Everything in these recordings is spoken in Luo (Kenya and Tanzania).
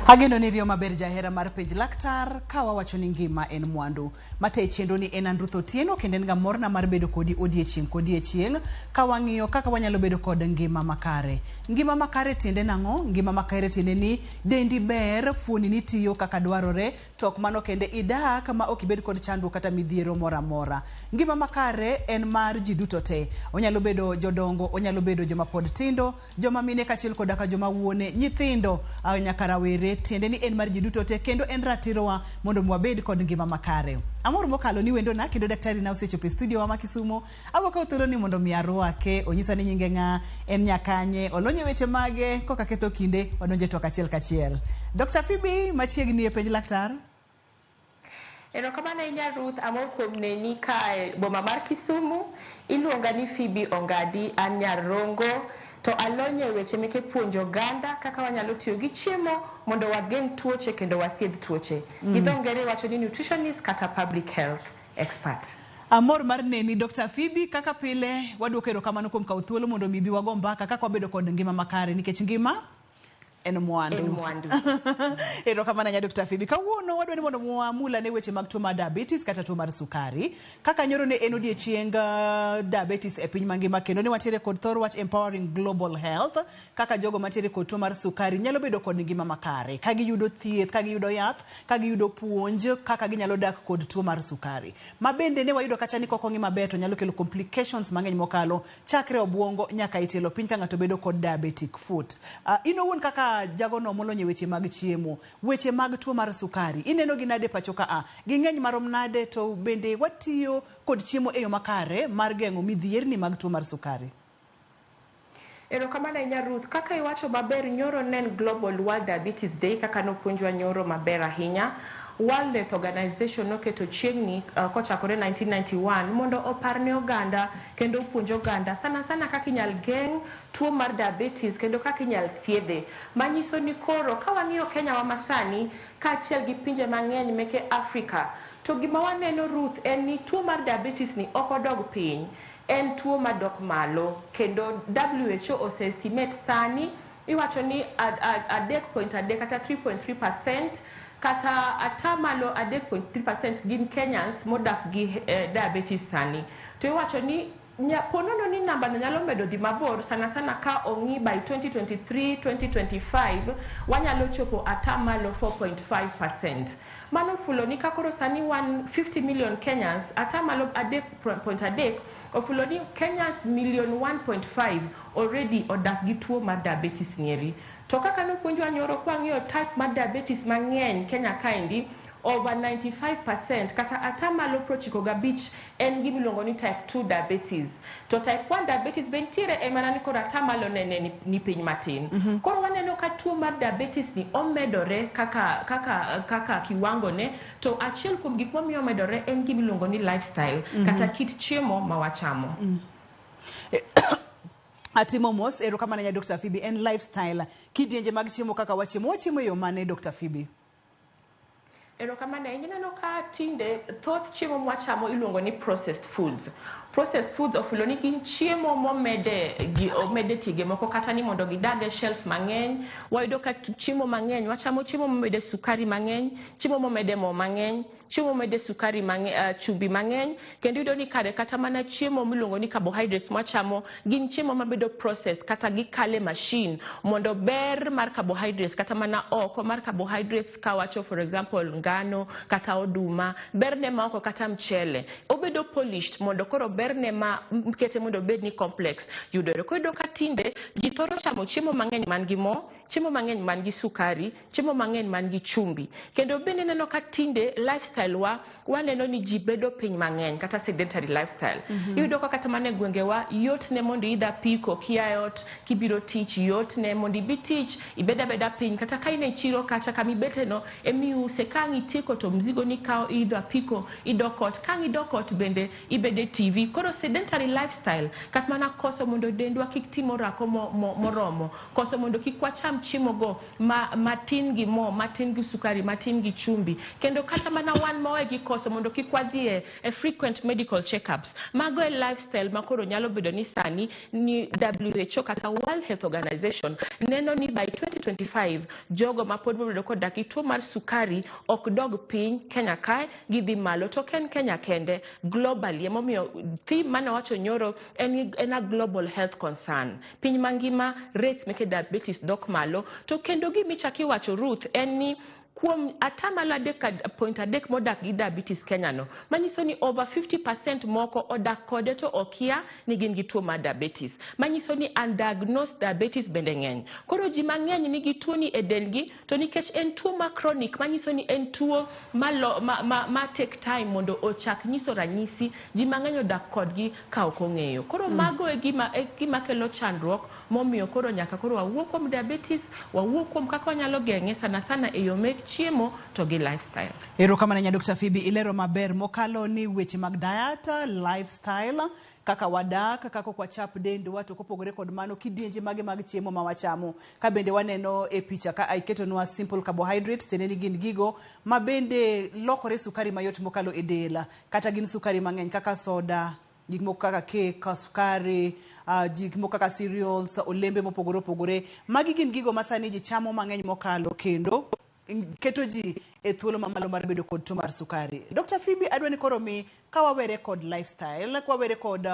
Ageno ni riyo maber jahera mar penj laktar ka wawacho ni ngima en mwandu. Mate chenro ni en Andruth Otieno kendo en ga morna mar bedo kodi odiechieng' kodiechieng' ka wang'iyo kaka wanyalo bedo kod ngima makare. Ngima makare tiende nang'o? Ngima makare tiende ni dendi ber, fuoni ni tiyo kaka dwarore, to ok mano kende idak ma ok ibed kod chandruok kata midhiero moro amora. Ngima makare en mar ji duto te. Onyalo bedo jodongo, onyalo bedo joma pod tindo, joma mine kaachiel koda ka joma wuone, nyithindo nyaka rawere, tiende ni en mar ji duto te kendo en ratirowa mondo mi wabed kod ngima makare. Amor mokalo ni wendona kendo daktari na osechopo e studio wa ma Kisumo. Abo kawo thuolo ni mondo mi arwake, onyisa ni nyinge ng'a, en nyakanye, olony e weche mage, koka ketho kinde, wadonjo e twak achiel kachiel. Dr. Phoebe machiegni e penj laktar. Erokamano ahinya Ruth, amor kuom neni kae boma mar Kisumu. Iluonga ni Phoebe Ongadi, an nyar Rongo, to alony e weche meke puonjo oganda kaka wanyalo tiyo gi chiemo mondo wageng' tuoche kendo wathiedh tuoche. Gi dho ngere wacho ni nutritionist kata public health expert. Amor mar neni Dr. Phoebe, kaka pile waduoko erokamano kuom kawo thuolo mondo mi bi wago mbaka kaka wabedo kod ngima makare nikech ngima en mwandu. En mwandu. Erokamano ahinya Dr. Phoebe. Kawuono wadwa ni mondo wamul ane weche mag tuo mar diabetes kata tuo mar sukari. Kaka nyoro ne en odiechieng diabetes e piny mangima kendo ne wantiere kod thor wach empowering global health kaka jogo mantiere kod tuo mar sukari nyalo bedo kod ngima makare ka giyudo thieth, ka giyudo yath, ka giyudo puonj kaka ginyalo dak kod tuo mar sukari. Ma bende ne wayudo kacha ni kok ong'i maber to nyalo kelo complications mang'eny mokalo chakre obuongo nyaka e tielo piny ka ng'ato bedo kod diabetic foot. In owuon kaka jagono molony e weche mag chiemo, weche mag tuo mar sukari, ineno gi nade pacho ka a? Ging'eny marom nade to bende watiyo kod chiemo e yo makare mar geng'o midhierni mag tuo mar sukari? Erokamano ahinya Ruth. Kaka iwacho maber, nyoro ne en Global World Diabetes Day kaka nopuonjwa nyoro maber ahinya. World Health Organization noketo chieng'ni kochakore 1991 mondo opar ne oganda kendo opuonj oganda sana sana kaka inyal geng' tuo mar diabetes kendo kaka inyal thiedhe. Manyiso ni koro ka wang'iyo Kenya wa masani kaachiel gi pinje mang'eny meke Africa to gima waneno Ruth en ni tuo mar diabetes ni ok odog piny. En tuo madok malo kendo WHO ose estimate sani iwacho ni 3.3 kata 3.3% kata atamalo 3.3% gin Kenyans modak gi diabetes sani. To iwacho ni ponono ni namba no nyalo medo dhi mabor sana sana ka ong'i by 2023 2025 wanyalo chopo atamalo 4.5%. Mano fulo ni ka koro sani wan 50 million Kenyans, atamalo 3.3 ofulo ni Kenyans million 1.5 already odak gi tuo mar diabetes nieri. To kaka nopuonjwa nyoro kwang'iyo type mar diabetes mang'eny Kenya kaendi, over 95% kata atamalo 95 en gima iluongo ni type 2 diabetes. To type 1 diabetes be nitiere e mana ni koro atamalo nene ni piny matin. Koro waneno ka tuo mar diabetes ni omedore kaka kiwango ne, to achiel kuom gik mamiyo omedore en gima iluongo ni lifestyle kata kit chiemo ma wachamo. Atimo mos, erokamano ahinya Dr. Phoebe, en lifestyle. Kidienje mag chiemo kaka wachiemo, wachiemo e yo mane Dr. Phoebe? Erokamano ahinya. Ineno ka tinde thoth chiemo mwachamo iluongo ni processed foods. Processed foods ofulo ni gin chiemo momede gi omede tiege moko kata ni mondo gidag e shelf mang'eny. Wayudo ka chiemo mang'eny, wachamo chiemo momede sukari mang'eny, chiemo momede mo mang'eny, chiemo momede sukari mang'eny, chumbi mang'eny, kendo iyudo ni kare kata mana chiemo miluongo ni carbohydrates mwachamo gin chiemo mabedo processed kata gikale machine mondo ber mar carbohydrates kata mana oko mar carbohydrates kawacho for example ngano kata oduma, berne ma oko kata mchele obedo polished mondo koro berne ma kete mondo obed ni complex yudore. Koro iyudo ka tinde ji thoro chamo chiemo mang'eny man gi mo, chiemo mang'eny man gi sukari, chiemo mang'eny man gi chumbi. Kendo bende ineno ka tinde lifestyle wa waneno ni ji bedo piny mang'eny kata sedentary lifestyle. Iyudo ka kata mana e gwengewa yot ne mondo iidh apiko kia e ot kibiro tich, yot ne mondo ibi tich ibed abeda piny kata ka in e chiro kacha kama ibete no emiuse, ka ang' itieko to mzigo ni ikawo iidho apiko idok ot, ka ang' idok ot bende ibedo e TV. Koro sedentary lifestyle kata mana koso mondo dendwa kik tim orako moromo, koso mondo kik wacham chiemo go matin gi mo, matin gi sukari, matin gi chumbi, kendo kata mana wan mawe gi koso mondo kik wadhi e frequent medical checkups. Mago e lifestyle ma koro nyalo bedo ni sani ni WHO kata World Health Organization neno ni by 2025 jogo ma pod bedo kodak gi tuo mar sukari ok dog piny Kenya kae, gidhi malo. To ok en Kenya kende, globally. Emomiyo theme mane wacho nyoro en a global health concern. Piny mangima rates meke diabetes dok malo. To kendo gimichako iwacho, Ruth, en ni kuom 3.3% modak gi diabetes Kenya no, manyiso ni over 50% moko odak kode to okia ni gin gi tuo mar diabetes, manyiso ni undiagnosed diabetes bende ng'eny. Koro ji mang'eny nigi tuo ni e dendgi, to nikech en tuo ma chronic, manyiso ni en tuo ma take time mondo ochak nyiso ranyisi, ji mang'eny odak kodgi ka ok ong'eyo. Koro mago e gima kelo chandruok, momiyo koro nyaka koro wawuo kuom diabetes, wawuo kuom kaka wanyalo geng'e, sana sana e yo mek chiemo to gi lifestyle. Erokamano nya Dr. Phoebe, ilero maber mokalo ni weche mag diet, lifestyle, kaka wadak, kaka ok wachap dendwa, to kopogore kod mano kidienje mage mag chiemo ma wachamo. Ka bende waneno e picha ka iketonwa simple carbohydrates, tiende ni gin gigo ma bende lokore sukari mayot mokalo e del, kata gin sukari mang'eny kaka soda, gik moko kaka cake, sukari, gik moko kaka cereals, olembe mopogore opogore. Magi gin gigo ma sani ji chamo mang'eny mokalo kendo keto ji e thuolo mamalo mar bedo kod tuo mar sukari. Dr. Phoebe, adwa ni koro mi ka wawere kod lifestyle, ka wawere kod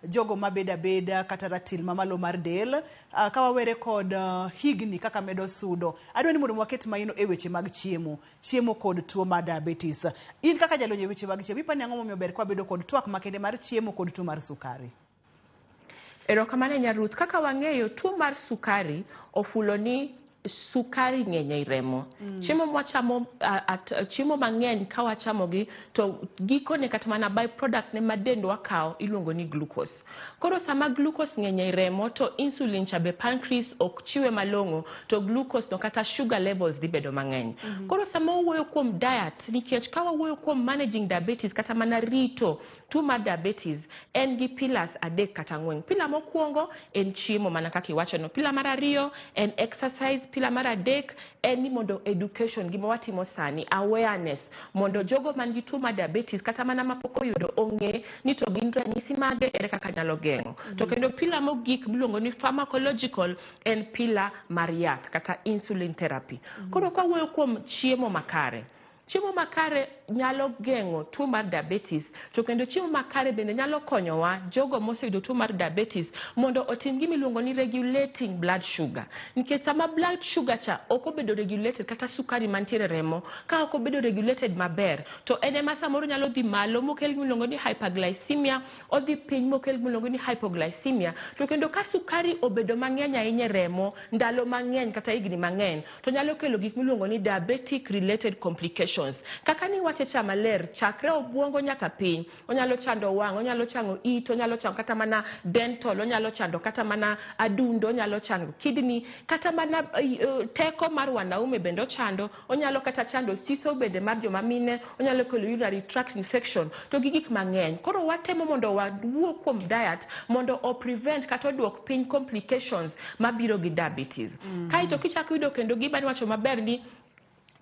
jogo mabeda beda kata ratil mamalo mar del, ka wawere kod higni kaka medo sudo, adwa ni mondo waket maino e weche mag chiemo, chiemo kod tuo mar diabetes. In kaka jalony e weche mag chiemo, ipani ang'o momiyo ber ka wabedo kod twak makende mar chiemo kod tuo mar sukari? Erokamano nya Ruth. Kaka wang'eyo, tuo mar sukari ofulo ni sukari ng'eny ei remo. Chiemo mwachamo, chiemo mang'eny ka wachamogi to gikone kata mana byproduct ne ma dendwa kawo iluongo ni glucose. Koro sama glucose ng'eny ei remo to insulin cha be pancreas ok chiwe malong'o, to glucose no kata sugar levels dhi bedo mang'eny. Koro sama wawuoyo kuom diet, nikech ka wawuoyo kuom managing diabetes kata mana rito tuo mar diabetes, en gi pillars 3 kata 4. Pillar mokwongo en chiemo mana kaka iwachono. Pillar mar ariyo en exercise. Pillar mar adek en ni mondo education, gima watimo sani, awareness, mondo jogo man gi tuo mar diabetes kata mana mapok oyudo ong'e ni to gin ranyisi mage, ere kaka nyalo geng'o. To kendo pillar mogik miluongo ni pharmacological en pillar mar yath kata insulin therapy. Koro ka wawuoyo kuom chiemo makare, chiemo makare nyalo geng'o tuo mar diabetes, to kendo chiemo makare bende nyalo konyowa jogo moseyudo tuo mar diabetes mondo otim gima iluongo ni regulating blood sugar. Nikech sama blood sugar cha ok obedo regulated, kata sukari mantiere remo ka ok obedo regulated maber, to en ema samoro nyalo dhi malo mokel gima iluongo ni hyperglycemia, odhi piny mokel gima iluongo ni hypoglycemia. To kendo ka sukari obedo mang'eny ahinya e remo ndalo mang'eny kata higni mang'eny, to nyalo kelo gik miluongo ni diabetic related complications. Kaka ni wache cha maler, chakre obwongo nyaka piny, onyalo chando wang', onyalo chando it, onyalo chando kata mana dental, onyalo chando kata mana adundo, onyalo chando kidney, kata mana teko mar wanaume bende ochando, onyalo kata chando siso bende mar joma mine, onyalo kelo urinary tract infection, to gi gik mang'eny. Koro watemo mondo wawuo kuom diet mondo o prevent kata oduok piny complications mabiro gi diabetes. Kaeto kichako yudo kendo gima niwacho maber ni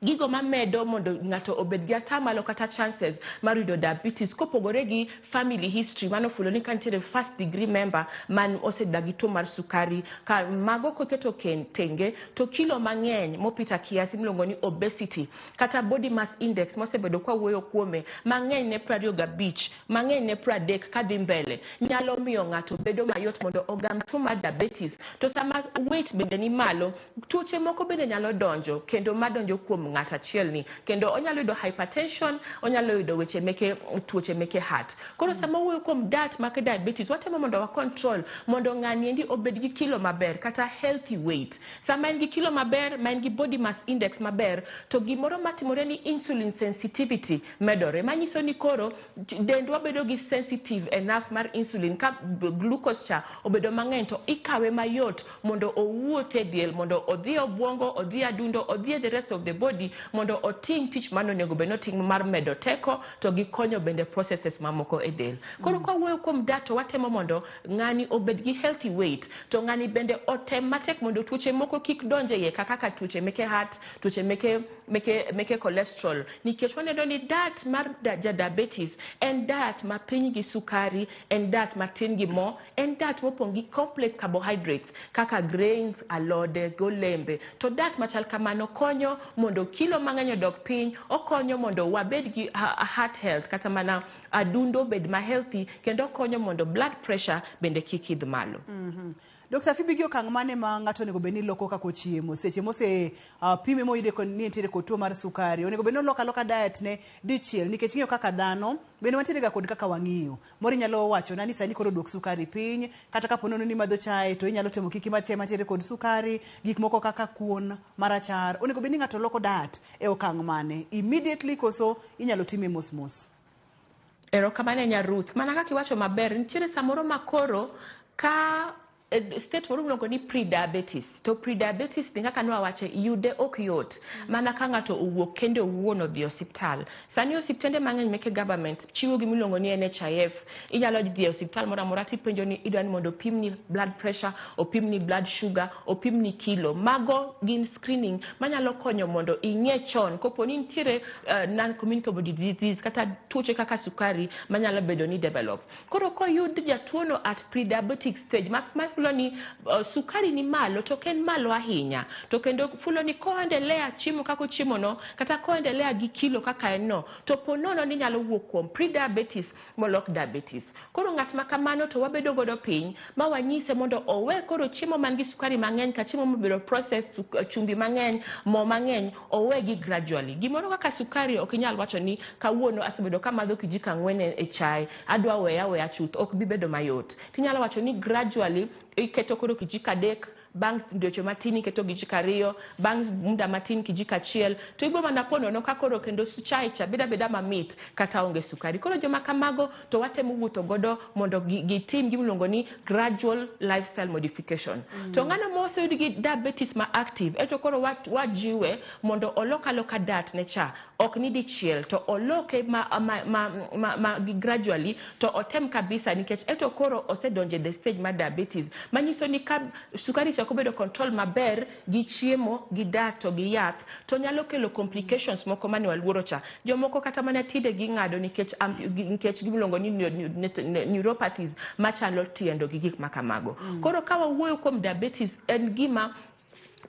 gigo mamedo mondo ng'ato obed gi atamalo kata chances mar yudo diabetes kopogore gi family history, mano fulo ni ka nitiere first degree member man osedak gi tuo mar sukari, ka mago koketo tenge, to kilo mang'eny mopita kiasi miluongo ni obesity kata body mass index mosebedo kwa wuoyo kuome mang'eny ne 25, mang'eny ne 30 kadhi mbele, nyalo miyo ng'ato bedo mayot mondo ogam tuo mar diabetes. To sama weight bende ni malo, tuoche moko bende nyalo donjo kendo madonjo kuom ng'at achiel ni, kendo onyalo yudo hypertension, onyalo yudo weche meke tuoche meke heart. Koro sama wuoyo kuom diet make diabetes, watemo mondo wa control mondo ng'ani endi obed gi kilo maber kata healthy weight. Sama en gi kilo maber, ma en gi body mass index maber, to gimoro matimore ni insulin sensitivity medore, manyiso ni koro dendwa bedo gi sensitive enough mar insulin. Ka glucose cha obedo mang'eny to ikawe mayot mondo owuoth e del, mondo odhi obwongo, odhi adundo, odhi e the rest of the body. body mondo otim tich mane onego bed ni otimo mar medo teko to gikonyo bende processes mamoko e del. Koro ka wawuoyo kuom diet to watemo mondo ng'ani obed gi healthy weight to ng'ani bende otem matek mondo tuoche moko kik donj e iye kaka tuoche meke heart, tuoche meke cholesterol, nikech waneno ni diet mar ja diabetes en diet ma piny gi sukari, en diet matin gi mo, en diet mopong' gi complex carbohydrates kaka grains, alode golembe. To diet machal kamano konyo mondo kilo mang'eny odok piny, okonyo mondo wabed gi heart health kata mana adundo bed ma healthy, kendo okonyo mondo blood pressure bende kik idh malo. Dr. Phoebe, gi okang' mane ma ng'ato onego bed ni loko kaka ochiemo seche mose pime moyude ni entiere kod tuo mar sukari, onego bed ni oloko aloka diet ne dichiel, nikech ing'eyo kaka dhano bende wantiere ga kod kaka wang'iyo. Moro inyalo wacho na ni sani koro duok sukari piny, kata kapo nono ni imadho chae to inyalo temo kik imadh chae mantiere kod sukari, gik moko kaka kuon marachar. Onego bed ni ng'ato loko diet e okang' mane? Immediately koso inyalo time mos mos? Erokamano ahinya Ruth. Mana kaka iwacho maber, nitiere samoro ma koro ka state moro miluongo ni pre-diabetes. To pre-diabetes ni kaka nwawache, yude ok yot. Mana ka ng'ato owuok kende owuon odhi e osiptal. Sani osiptende mang'eny meke government chiwo gima iluongo ni NHIF. Inyalo dhi e osiptal moro amora tipenjo ni idwa ni mondo opimni blood pressure, opimni blood sugar, opimni kilo. Mago gin screening manyalo konyo mondo ing'e chon kopo ni nitiere non-communicable disease kata tuoche kaka sukari manyalo bedo ni develop. Koro koyud jatuono at pre-diabetic stage, ma fulo ni sukari ni malo to ok en malo ahinya, to kendo fulo ni koendelea chiemo kaka ochiemo no kata koendelea gi kilo kaka en no, to po nono ni nyalo wuok kuom pre-diabetes molok diabetes. Koro ng'at ma kamano to wabedo godo piny ma wanyise mondo owe koro chiemo man gi sukari mang'eny ka chiemo mobedo processed, chumbi mang'eny, mo mang'eny, owe gi gradually. Gimoro kaka sukari ok inyal wacho ni kawuono asebedo kamadho kijiko 4 e chae, adwa weya aweya chuth, ok bi bedo mayot. Tinyalo wacho ni gradually iketo koro kijiko 3, bang' dweche matin iketo kijiko 2, bang' muda matin kijiko 1, to ibo mana po nono ka koro kendo chae cha bedo abeda mamit kata onge sukari. Koro joma kamago to watemo wuotho godo mondo gitim gima iluongo ni gradual lifestyle modification. To ng'ano moseyud gi diabetes ma active, eto koro wajiwe mondo olok aloka diet ne cha, ok ni dichiel to oloke ma gradually, to otem kabisa, nikech eto koro osedonjo e the stage mar diabetes, manyiso ni ka sukari cha ok obedo control maber gi chiemo, gi diet to gi yath, to nyalo kelo complications moko mane waluoro cha. Jomoko kata mana tinde ging'ado nikech gimiluongo ni neuropathies machalo tiendo gi gik makamago. Koro ka wawuoyo kuom diabetes en gima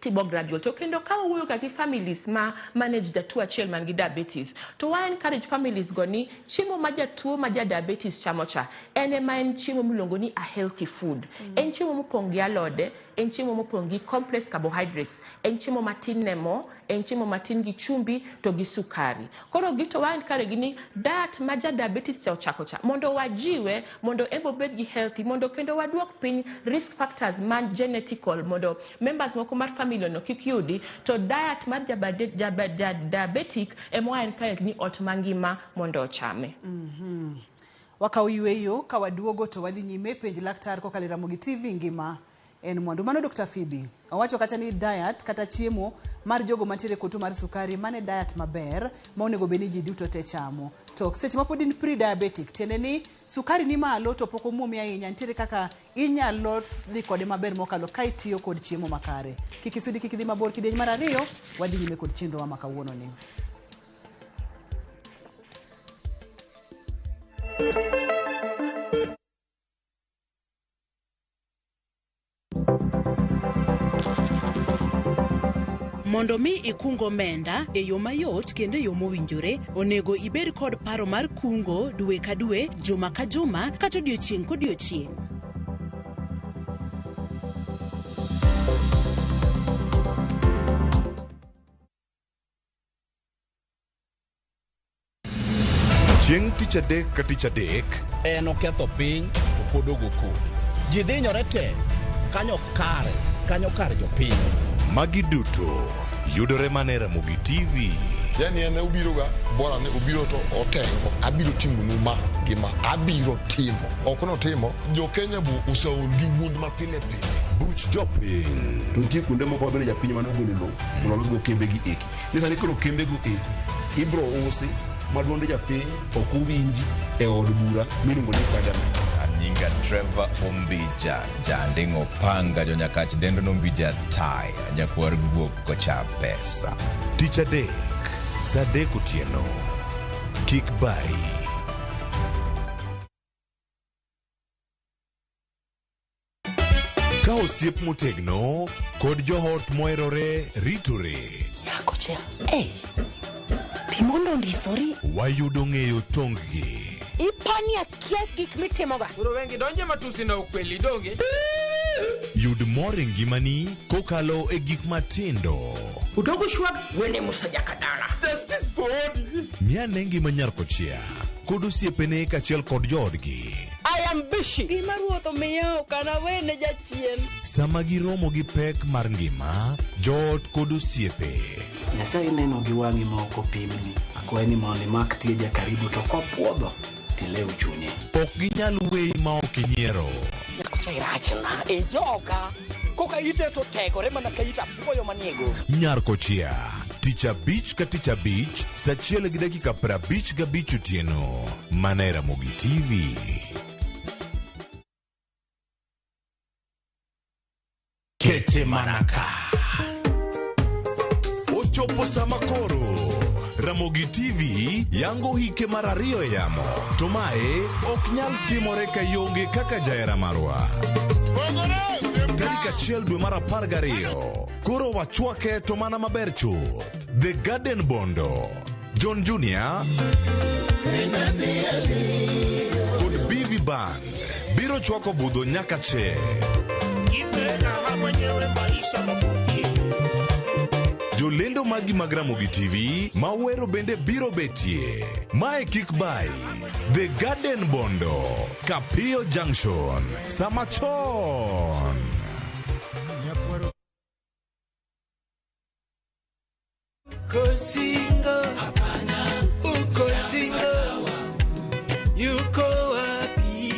timo gradual. To kendo ka wawuoyo ga gi families ma manage jatuo achiel man gi diabetes, to wa encourage families go ni chiemo ma jatuo ma ja diabetes chamo cha en ema en chiemo miluongo ni a healthy food. En chiemo mopong' gi alode, en chiemo mopong' gi complex carbohydrates, en chiemo matin ne mo, en chiemo matin gi chumbi to gi sukari. Koro gi to wa encourage ni diet ma ja diabetes cha ochako cha mondo wajiwe mondo en bo obed gi healthy, mondo kendo waduok piny risk factors man genetical mondo members moko mar family no kik yudi, to diet mar ja diabetic ema wa encourage ni ot mangima mondo ochame. Wakaw yweyo ka waduogo to wadhi nyime penj laktar kokalo e Ramogi TV ngima en mwandu. Mano Dr. Phoebe owacho kata ni diet kata chiemo mar jogo mantiere kod tuo mar sukari, mane diet maber ma onego bed ni ji duto te chamo. To seche ma pod in pre-diabetic, tiende ni sukari ni malo to pok omuomi ahinya, nitiere kaka inyalo dhi kode maber mokalo ka itiyo kod chiemo makare. Kik isudi, kik idhi mabor. Kidieny mar 2 wadhi nyime kod chenrowa ma kawuono ni. Mondo mi ikung omenda e yo mayot kendo e yo mowinjore, onego ibed kod paro mar kungo dwe ka dwe, juma ka juma, kata odiochieng' kodiochieng'. Chieng' tich adek ka tich adek, en oketho piny to pod ogo koko. Ji dhinyore te, kanyo kare, kanyo kar jopiny. Magi duto yudore mana e Ramogi TV. Yani en obiro ga bora ne obiro to otengo abiro timonu ma. gima abiro timo. Ok notimo, jo-Kenya bo oseol gi wuond ma pile pile. Buch jopiny. To nitie kuonde moko ma bende japiny mane ogolo lowo mondo olosgo kembegi eki. Ni sani koro kembego eki ibro usi ma duond japiny ok owinji e od bura miluongo ni parliament. Anyinga Trevor Ombija, Janding'o Panga, Jonyakach dendo Nombija Taya, nyakwar guok kocha pesa. Tich adek, saa adek otieno. Kik bayi. Ka osiep motegno kod joot moherore ritore. Nyako cha. Hey. Timondo ondisori. Wayudo ng'eyo tong-gi. Ipani akia gik mitimoga. Koro wengi donje matusi na ukweli donge. Yud mor e ngimani kokalo e gik matindo. Udogo shwag wene Musa Jakadala. Justice for Odi. Miane ngima nyar kochia kod osiepene kaachiel kod joodgi. I am busy. Gima ruoth omiya ok anawene jachien. Sama giromo gi pek mar ngima, joot kod osiepe. Nyasaye neno gi wang'i ma ok opimni. Akwayi ni mondo imak tieja karibu to kopuodho tilew chunye. Ok ginyal weyi ma ok inyiero. Nyakocha irachna e joka. Koka ite to tegore mana ka ita apuoyo manie go. Nyar kochia, tich abich ka tich abich, saa achiel gi dakika 55 otieno. Mana e Ramogi TV. Kete manaka. Ochopo sama koro. Ramogi TV yango hike mar ariyo e yamo. To mae ok nyal timore ka ionge kaka jahera marwa. Tarik 1 dwe mar 12. Koro wachwake to mana maber chuth. The Garden Bondo, John Junior kod BV Band biro chwako budho nyaka che. Jolendo magi mag Ramogi TV mawero bende biro betie. Mae kik bai. The Garden Bondo, Kapio Junction, sama chon. Uko single, uko single, yuko wapi?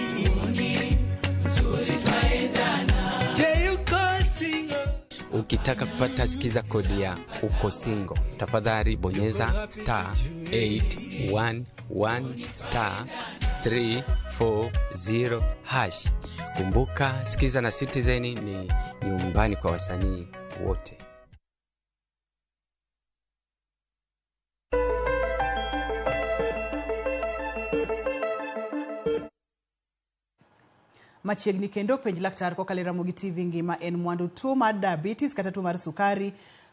Je, uko single? Ukitaka kupata sikiza kodi ya uko single, tafadhali bonyeza star 811 star 340 hash. Kumbuka, Sikiza na Citizen ni nyumbani kwa wasanii wote. Machiegni kendo penj laktar kokalo e Ramogi TV ngima en mwandu tuo mar diabetes kata tuo mar sukari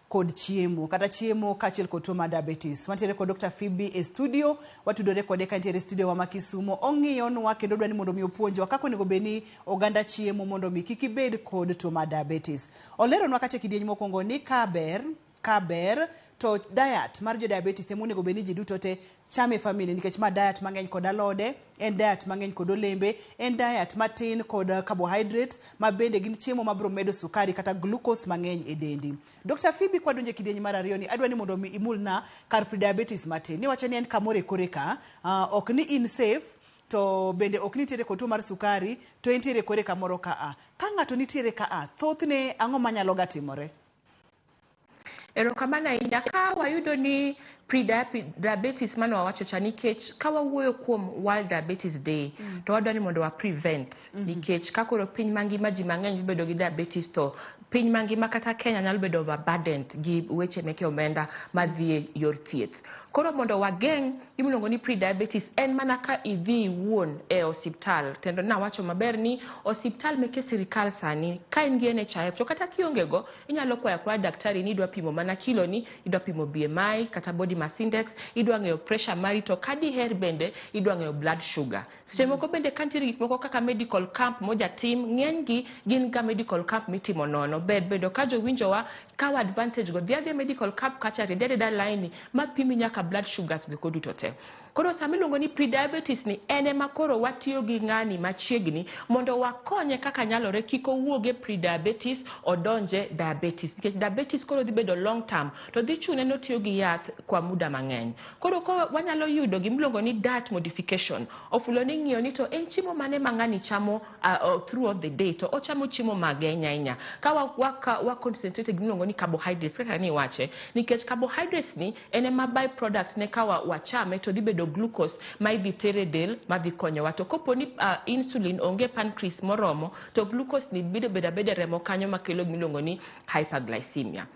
kod chiemo kata chiemo kaachiel kod tuo mar diabetes. Wantiere kod Dr. Phoebe e studio, watudore kode ka ntiere e studio wa ma Kisumo. Ong'iyonwa kendo odwa ni mondo mi opuonjwa kaka onego bed ni oganda chiemo mondo mi kik ibed kod tuo mar diabetes. Oleronwa kacha kidieny mokwongo ni ka ber to diet mar jo diabetes ema onego bed ni ji duto te chame e family, nikech ma diet mang'eny kod alode, en diet mang'eny kod olembe, en diet matin kod carbohydrates ma bende gin chiemo mabiro medo sukari kata glucose mang'eny e dendi. Dr. Phoebe, kwa donje kidieny mar ariyo ni adwa ni mondo mi imulna kar prediabetes matin. Niwacho ni en kamoro e kore ka, ok ni in safe to bende ok nitiere kod tuo mar sukari to entiere kore kamoro ka a. Ka ng'ato nitiere ka a, thothne ang'o manyalo ga timore? Erokamano ahinya. Ka wayudo ni pre-diabetes mano wawacho cha, nikech ka wawuoyo kuom World Diabetes Day to wadwa ni mondo wa prevent, nikech ka koro piny mangima ji mang'eny bedo gi diabetes to piny mangima kata Kenya nyalo bedo overburdened gi weche meke omenda madhi e yor thieth. Koro mondo wageng' gimiluongo ni pre-diabetes en mana ka idhi iwuon e osiptal. Kendo nawacho maber ni osiptal meke sirikal sani ka in gi NHIF to kata kionge go inyalo kwayo akwaya daktari ni idwa pimo mana kilo ni, idwa pimo BMI kata body mass index, idwa ng'eyo pressure mari, to ka diher bende idwa ng'eyo blood sugar. Seche moko bende ka nitiere gik moko kaka medical camp moja tim, ng'eny gi gin ga medical camp mitimo nono. Ber bedo ka jowinjowa kawo advantage go, dhi adhiya medical camp kacha, rid arida line ma pimi nyaka blood sugars go duto te. Koro sama iluongo ni prediabetes ni en ema koro watiyo gi ng'ani machiegni mondo wakonye kaka nyalore kik owuog e prediabetes odonje diabetes, nikech diabetes koro dhi bedo long term to dhi chune ni otiyo gi yath kwa muda mang'eny. Koro ko wanyalo yudo gimiluongo ni diet modification, ofulo ni ng'iyo ni to en chiemo mane ma ng'ani chamo throughout the day, to ochamo chiemo mage ahinya ahinya. Ka wa concentrate gimiluongo ni carbohydrates kaka ni wache, nikech carbohydrates ni en ema by product ne ka wachame to dhi bedo glucose ma idhi tere del ma dhi konyowa. To kopo ni insulin onge pancreas moromo, to glucose ni biro bedo abeda remo kanyo makelo gimiluongo ni hyperglycemia.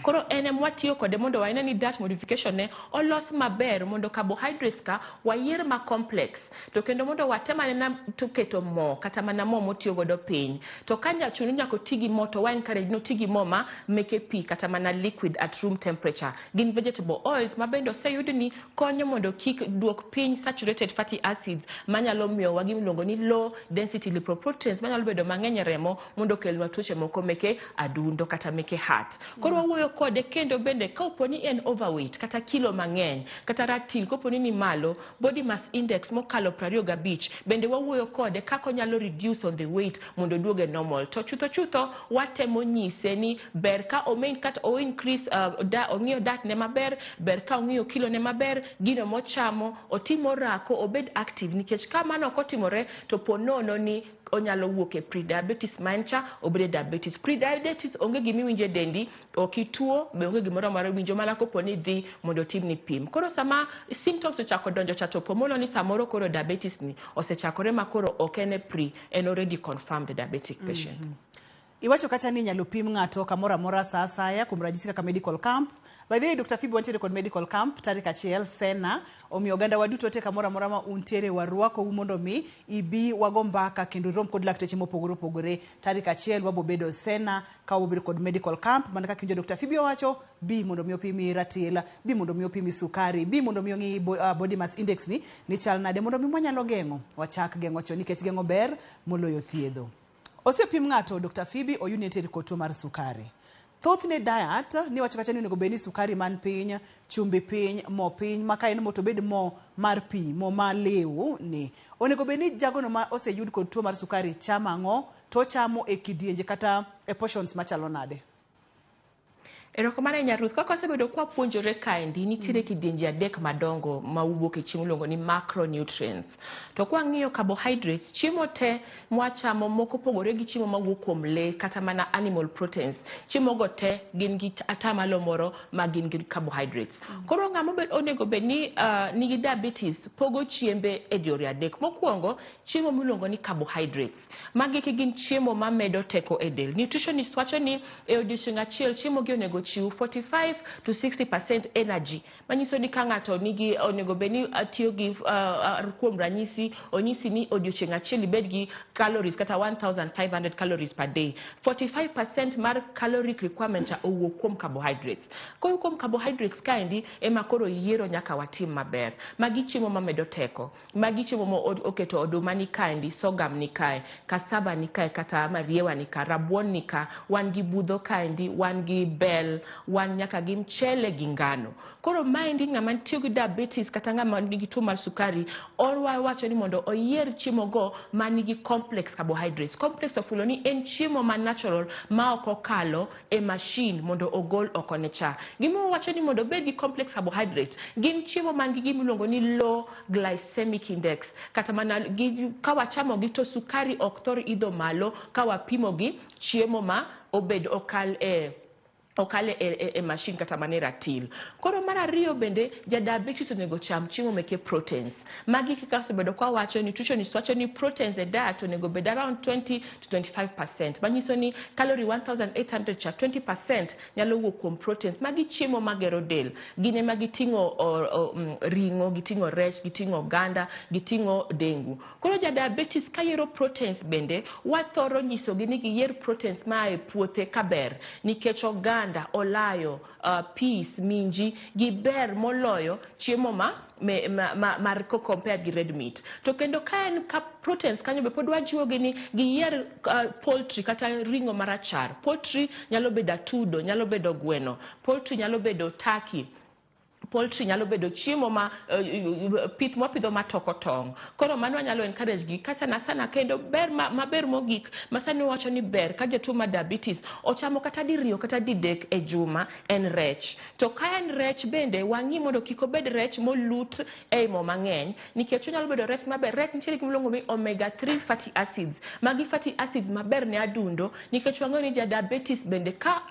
Koro en ema watiyo kode mondo wane ni diet modification ne olos maber mondo carbohydrates ka wayier ma complex, to kendo mondo watem anena to keto mo kata mana mo motiyo godo piny. To ka chuno nyaka oti gi mo, to wa encourage ni oti gi mo ma meke pi kata mana liquid at room temperature. Gin vegetable oils ma bende oseyud ni konyo mondo kik duok piny saturated fatty acids manyalo miyowa gimiluongo ni low density lipoproteins manyalo bedo mang'eny e remo mondo okelnwa tuoche moko meke adundo kata meke heart. Koro wawuoyo kode kendo bende kapo ni en overweight kata kilo mang'eny kata ratil kopo ni malo body mass index mokalo 25, bende wawuoyo kode kaka onyalo reduce on the weight mondo oduog e normal. To chutho chutho watemo nyise ni ber ka omain kata o increase ong'iyo diet ne maber, ber ka ong'iyo kilo ne maber, gino mochamo, otim orako, obed active, nikech ka mano ok otimore to po nono ni onyalo wuok e prediabetes ma en cha obed e diabetes. Prediabetes onge gimiwinjo e dendi, ok ituo, be onge gimoro amora iwinjo mana kopo ni idhi mondo otimni pim. Koro sama symptoms ochako donjo cha to po mono ni samoro koro diabetes ni osechakore ma koro ok en e pre, en already confirmed diabetic patient. Iwacho kacha ni inyalo pim ng'ato kamoro amora sa asaya, kuom ranyisi kaka medical camp. By the way, Dr. Phoebe, wantiere kod medical camp tarik 1 Sena, omiyo oganda wa duto te kamoro amora ma untiere warwakou mondo mi ibi wago mbaka kendo irom kod lakteche mopogore opogore. Tarik 1 wabo bedo Sena ka wabo bedo kod medical camp, mana kaka iwinjo Dr. Phoebe owacho, bi mondo mi opimi ratil, bi mondo mi opimi sukari, bi mondo mi ong'i body mass index ni chal nade, mondo mi mwanyalo geng'o, wachak geng'o chon, nikech geng'o ber moloyo thiedho. Osepim ng'ato Dr. Phoebe oyud ni entiere kod tuo mar sukari. Thothne diet ni wacho kacha ni onego bed ni sukari man piny, chumbi piny, mo piny, ma ka en mo to obed mo mar pi, mo maliw ni. Onego bed ni jagono ma oseyud kod tuo mar sukari chamo ang'o, to ochamo e kidienje kata e portions machalo nade? Erokamano ahinya Ruth. Kaka wasebedo kwa puonjore kaendi, nitiere kidienje 3 madongo mawuok e chiemo miluongo ni macronutrients. To kwang'iyo carbohydrates, chiemo te mwachamo moko opogore gi chiemo mawuok kuom lee kata mana animal proteins. Chiemo go te gin gi atamalo moro ma gin gi carbohydrates. Koro ng'ama onego bed ni nigi diabetes pogo chiembe e diere 3. Mokwongo, chiemo miluongo ni carbohydrates. Magi gin chiemo mamedo teko e del. Nutritionist wacho ni e odiochieng' achiel chiemo gi onego chiw 45 to 60% energy. Manyiso ni ka ng'ato nigi onego bed ni tiyo gi kuom ranyisi onyisi ni odiochieng' achiel ibed gi calories kata 1500 calories per day. 45% mar caloric requirement cha owuok kuom carbohydrates. Kowuok kuom carbohydrates kaendi ema koro yiero nyaka watim maber. Magi chiemo mamedo teko. Magi chiemo mo oketo oduma ni kaendi, sorghum ni kae, cassava ni kae, kata mariewa ni ka, rabuon ni ka, wan gi budho kaendi, wan gi bel, wan nyaka gi mchele gi ngano. Koro maendi ng'ama nitie gi diabetes kata ng'ama nigi tuo mar sukari, wawacho ni mondo oyier chiemo go manigi complex carbohydrates. Complex ofulo ni en chiemo ma natural ma ok okalo e machine mondo ogol oko ne cha. Gima wawacho ni mondo obed gi complex carbohydrates, gin chiemo man gi gima iluongo ni low glycemic index. Kata mana gi, ka wachamo gi to sukari ok thor idho malo ka wapimo gi chiemo ma obed okal e okale e machine kata mana e ratil. Koro mar ariyo bende, ja diabetes onego cham chiemo meke proteins. Magi kaka osebedo kwa wacho, nutritionist wacho ni proteins e diet onego bed around 20 to 25%. Manyiso ni calorie 1800 cha 20% nyalo wuok kuom proteins. Magi chiemo magero del. Gin ema giting'o ring'o, giting'o rech, giting'o oganda, giting'o dengu. Koro ja diabetes ka yiero proteins bende, wathoro nyisogi ni giyier proteins maa e puothe kaber, nikech oganda, olayo, peas, minji giber moloyo chiemo ma, me, ma, ma, mar ko compared gi red meat. To kendo ka en ka proteins kanyo be pod wajiwogi ni giyier poultry kata ring'o marachar. Poultry nyalo bedo atudo, nyalo bedo gweno, poultry nyalo bedo turkey. Poultry nyalo bedo chiemo ma pith mwapidho matoko tong'. Koro mano wanyalo encourage gi ka sana sana. Kendo ber maber mogik ma sani wacho ni ber ka jatuo ma diabetes ochamo kata diriyo kata didek e juma en rech. To ka en rech bende wang'i mondo kik obed rech molut ei mo mang'eny, nikech onyalo bedo rech maber. Rech nitiere gima iluongo ni omega 3 fatty acids. Magi fatty acids maber ne adundo, nikech wang'eyo ni ja diabetes bende ka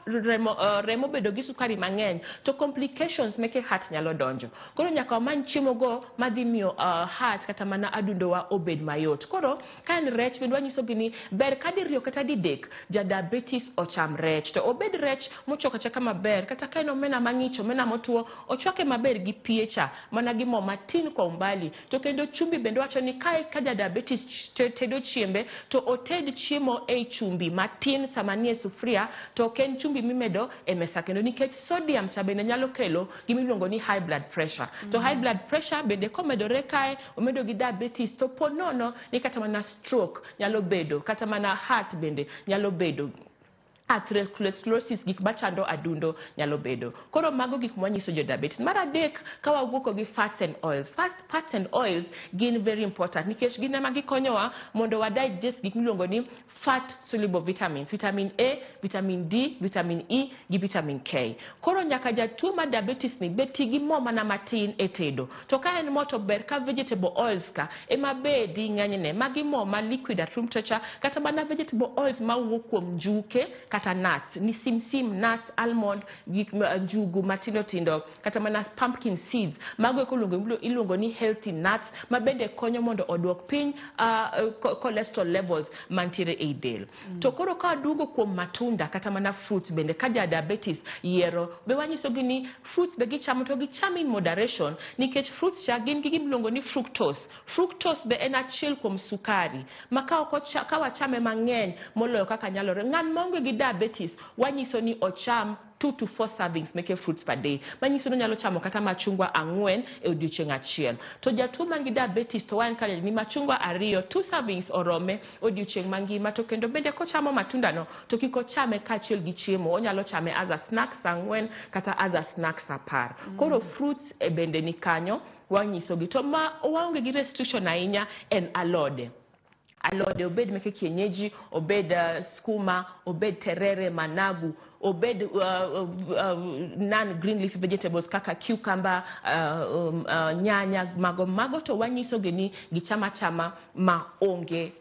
remo bedo gi sukari mang'eny to complications meke heart nyalo donjo. Koro nyaka wamany chiemo go madhi miyo heart kata mana adundowa obed mayot. Koro ka en rech bende wanyisogi ni ber ka diriyo kata didek ja diabetes ocham rech, to obed rech mochwak achwaka maber, kata ka en omena mang'ich, omena motuo, ochwake maber gi pie cha mana gi mo matin kwa umbali. To kendo chumbi bende wacho ni ka ja diabetes tedo chiembe to oted chiemo ei chumbi matin sama nie sufuria, to ok en chumbi mimedo e mesa kendo, nikech sodium cha bende nyalo kelo gimiluongo ni high blood pressure. To high blood pressure bende komedore kae omedo gi diabetes, to po nono ni kata mana stroke nyalo bedo, kata mana heart bende nyalo bedo, atherosclerosis, gik machando adundo nyalo bedo. Koro mago gik mwanyiso jo diabetes. Mar adek, ka wawuok gi fats and oils. Fats and oils gin very important nikech gin ema gikonyowa mondo wa digest gik miluongo ni fat soluble vitamins: vitamin A, vitamin D, vitamin E gi vitamin K. Koro nyaka jatuo ma diabetes ni be ti gi mo mana matin e tedo. To ka en mo to ber ka vegetable oils ka ema bedi ng'enyne. Magi mo ma liquid at room temperature, kata mana vegetable oils mawuok kuom njuke kata nuts, ni simsim, nuts, almond, gik njugu matindo tindo, kata mana pumpkin seeds. Mago eko iluongo ni healthy nuts, ma bende konyo mondo oduok piny cholesterol levels mantiere ei del. To koro ka waduogo kuom matunda kata mana fruits bende, ka ja diabetes yiero be wanyisogi ni fruits be gichamo to gicham in moderation, nikech fruits cha gin gi gimiluongo ni fructose. Fructose be en achiel kuom sukari ma ka ok ka wachame mang'eny moloyo kaka nyalore. Ng'at maonge gi diabetes wanyiso ni ocham 2 to 4 servings meke fruits per day, manyiso ni onyalo chamo kata machungwa 4 e odiochieng' achiel. To jatuo man gi diabetes to wa encourage ni machungwa 2, 2 servings orome odiochieng' mangima. To kendo bende kochamo matunda no to kik ochame kaachiel gi chiemo, onyalo chame as a snack sa 4 kata as a snack sa 10. Koro fruits e bende ni kanyo wanyisogi. To ma waonge gi restriction ahinya en alode. Alode obed meke kienyeji, obed skuma, obed terere, managu, obed non green leafy vegetables kaka cucumber, nyanya, mago mago to wanyisogi ni gicham achama ma onge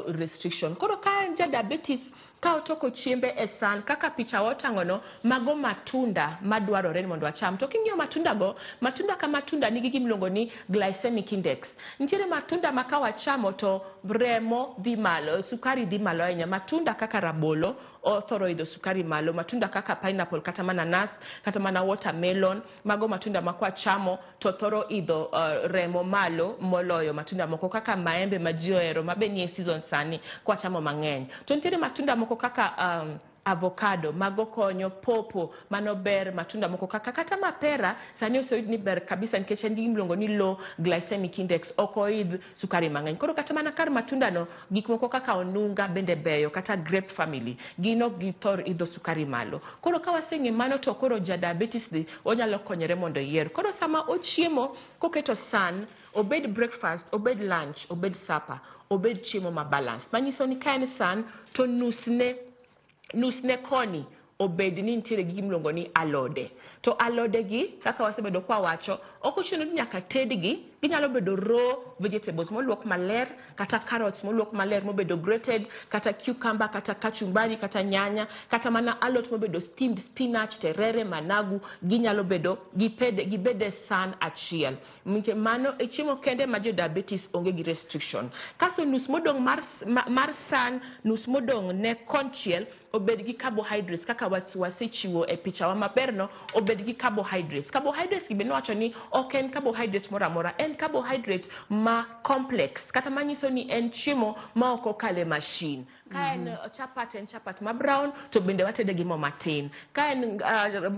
restriction. Koro ka en ja diabetes ka otoko chiembe e san kaka picha otang'ono, mago matunda madwarore ni mondo wacham. To king'iyo matunda go, matunda ka matunda nigi gimiluongo ni glycemic index. Nitiere matunda ma ka wachamo to remo dhi malo, sukari dhi malo ahinya. Matunda kaka rabolo othoro idho sukari malo, matunda kaka pineapple, kata mana kata mana watermelon, mago matunda ma kwachamo to thoro idho remo malo moloyo matunda moko kaka maembe ma ji ohero ma be nie season sani kwachamo mang'eny. To nitiere matunda moko kaka avocado, mago konyo, popo mano ber, matunda moko kaka kata mapera sani oseyud ni ber kabisa nikech en gi gimiluongo ni low glycemic index, ok oidh sukari mang'eny. Koro kata mana kar matunda no, gik moko kaka onunga bende beyo, kata grape family, gin ok githor idho sukari malo. Koro ka waseng'e mano to koro ja diabetes ni onyalo konyore mondo oyier. Koro sama ochiemo koketo san, obed breakfast, obed lunch, obed supper, obed chiemo ma balance, manyiso ni ka en san to nusne koni obed ni nitiere gi gimiluongo ni alode. To alode gi kaka wasebedo kwa wacho, ok ochuno ni nyaka tedgi, ginyalo bedo raw vegetables moluok maler, kata carrots moluok maler mobedo grated, kata cucumber, kata kachumbari, kata nyanya, kata mana alot mobedo steamed, spinach, terere, managu, ginyalo bedo gibed e san achiel. Nikech mano e chiemo kende ma jo diabetes onge gi restriction. Kasto nus modong' mar san, nus modong' ne konchiel obed gi carbohydrates kaka wasechiwo e pichawa maber no, obed gi carbohydrates. Carbohydrates gi be nowacho ni Ok en carbohydrate moro amora, en carbohydrate ma complex, kata manyiso ni en chiemo ma ok okale machine. Ka en chapat, en chapat ma brown, to bende watede gi mo matin. Ka en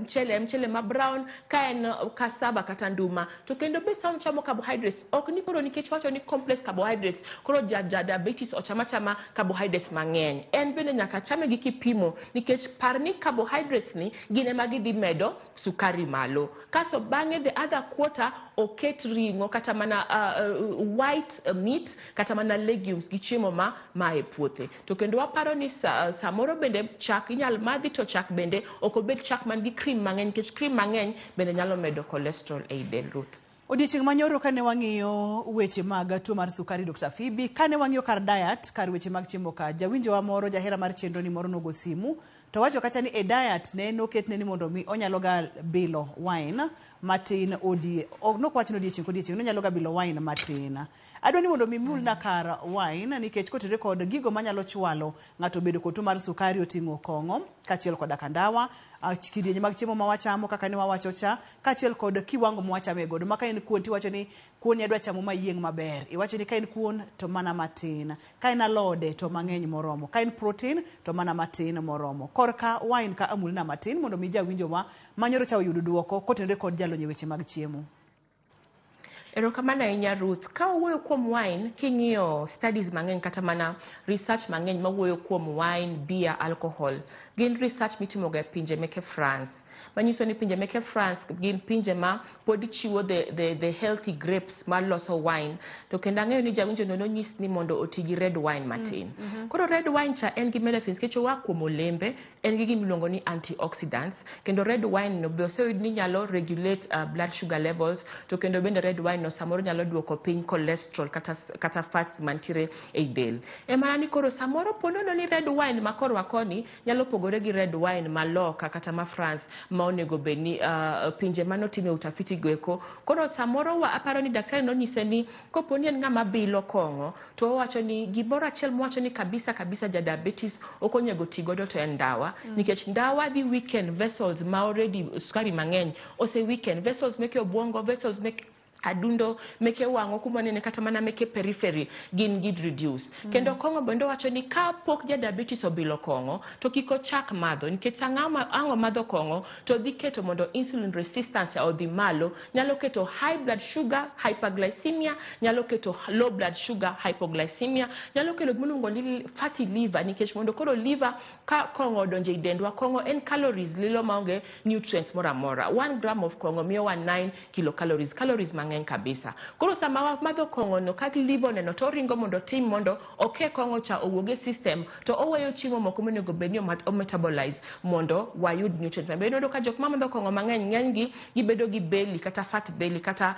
mchele, mchele ma brown. Ka en cassava kata nduma, to kendo be sama chamo carbohydrates, ok ni koro nikech wacho ni complex carbohydrates, koro ja diabetes ochama chama carbohydrates mang'eny. En bende nyaka chame gi kipimo, nikech par ni carbohydrates ni gin ema gidhi medo sukari malo. Kaso bang'e the other quarter oket ring'o kata mana white meat kata mana legumes gi chiemo ma e puothe. To kendo waparo ni samoro bende chak inyal madhi, to chak bende ok obed chak man gi cream mang'eny, nikech cream mang'eny bende nyalo medo cholesterol ei del, Ruth. Odiechieng' manyoro kane wang'iyo weche mag tuo mar sukari, Dr. Phoebe, kane wang'iyo kar diet, kar weche mag chiemo ka, jawinjowa moro, jahera mar chenro ni moro nogo simu, to wacho kacha ni e diet ne noketne ni mondo mi onyalo ga bilo wine matin odie, nokwach ni odiechieng' kodiechieng', nonyalo ga bilo wine matin. Adwa ni mondo mi mulna kar wine, nikech kotenore kod gigo manyalo chwalo ng'ato bedo kod tuo mar sukari oting'o kong'o, kaachiel koda kandawa, kidienje mag chiemo ma wachamo kaka ne wawacho cha, kaachiel kod kiwango ma wachame godo. Ma ka en kuon tiwacho ni kuon ni adwa chamo mayieng' maber. Iwacho ni ka en kuon to mana matin, ka en alode to mang'eny moromo, ka en protein to mana matin moromo. Korka wine ka amulna matin mondo mi jawinjo ma manyoro cha oyud duoko kotenore kod jalony e weche mag chiemo. Erokamano ahinya, Ruth. Ka wawuoyo kuom wine, king'iyo studies mang'eny kata mana research mang'eny mawuoyo kuom wine, beer, alcohol, gin research mitimoga e pinje meke France. Manyiso ni pinje meke France gin pinje ma pod chiwo the healthy grapes maloso wine. To kendo ang'eyo ni jawinjo no nonyis ni mondo oti gi red wine matin. Koro red wine cha en gi benefits nikech oa kuom olembe, en gi gimiluongo ni antioxidants, kendo red wine no be oseyud ni nyalo regulate blood sugar levels, to kendo bende red wine no samoro nyalo duoko piny cholesterol kata fats mantiere ei del. E mana ni koro samoro ponono ni red wine ma korwa koni nyalo pogore gi red wine ma loka kata ma France ma onego bed ni pinje manotime utafiti goeko. Koro samoro wa aparo ni daktari nonyise ni kopo ni en ng'ama bilo kong'o, to owacho ni gimoro achiel mowacho ni kabisa kabisa ja diabetes ok onego ti godo to en ndawa. Nikech ndawa dhi weaken vessels ma already sukari mang'eny ose weaken vessels meke obwongo, vessels meke adundo, meke wang'o kuma nene kata mana meke periphery gin gi reduce. Kendo kong'o bende owacho ni ka pok ja diabetes obilo kong'o to kik ochak madho, nikech sama ang' omadho kong'o to dhi keto mondo insulin resistance odhi malo, nyalo keto high blood sugar, hyperglycemia, nyalo keto low blood sugar, hypoglycemia, nyalo kelo gimiluongo ni fatty liver, nikech mondo koro liver ka kong'o odonjo e dendwa, kong'o en calories lilo maonge nutrients moro amora. 1 gram of kong'o miyowa 9 kilocalories, calories mang'eny kabisa. Koro sama wamadho kong'o no, ka liver oneno to oringo mondo otim mondo oke kong'o cha owuog e system, to oweyo chiemo moko monego bed ni ometabolize mondo wayud nutrients. Maber. Iyudo ka jok mamadho kong'o mang'eny, ng'eny gi gibedo gi belly kata fat belly kata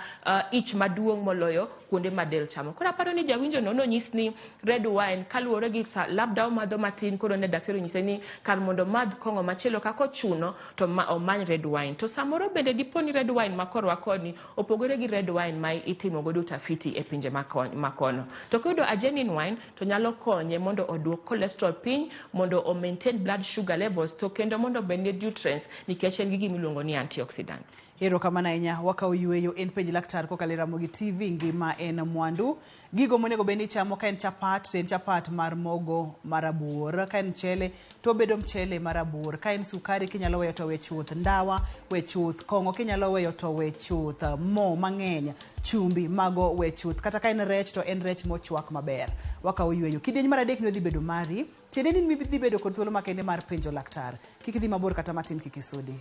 ich maduong' moloyo kuonde ma del chamo. Koro aparo ni jawinjo no nonyis ni red wine kaluwore gi labda omadho matin, koro ne daktari onyise ni kar mondo omadh kong'o machielo kaka ochuno to omany red wine. To samoro bende dipo ni red wine ma korwa koni opogore gi red wine ma itimo godo utafiti e pinje makono. To koyudo a genuine wine to nyalo konye mondo oduok cholesterol piny, mondo o maintain blood sugar levels, to kendo mondo obed gi nutrients nikech en gi gimiluongo ni antioxidants. Erokamano ahinya, wakawo yueyo en penj laktar kokalo e Ramogi TV, ngima en mwandu. Gigo monego bed ni ichamo ka en chapat to en chapat mar mogo marabuor, ka en mchele to obedo mchele marabuor, ka en sukari kinyalo weyo to we chuth, ndawa we chuth, kong'o kinyalo weyo to we chuth, mo mang'eny, chumbi mago we chuth, kata ka en rech to en rech mochwak maber. Wakawo yueyo. Kidieny mar adek ni odhi bedo mari, tiende ni idhi bedo kod thuolo makende mar penjo laktar. Kik idhi mabor kata matin, kik isudi.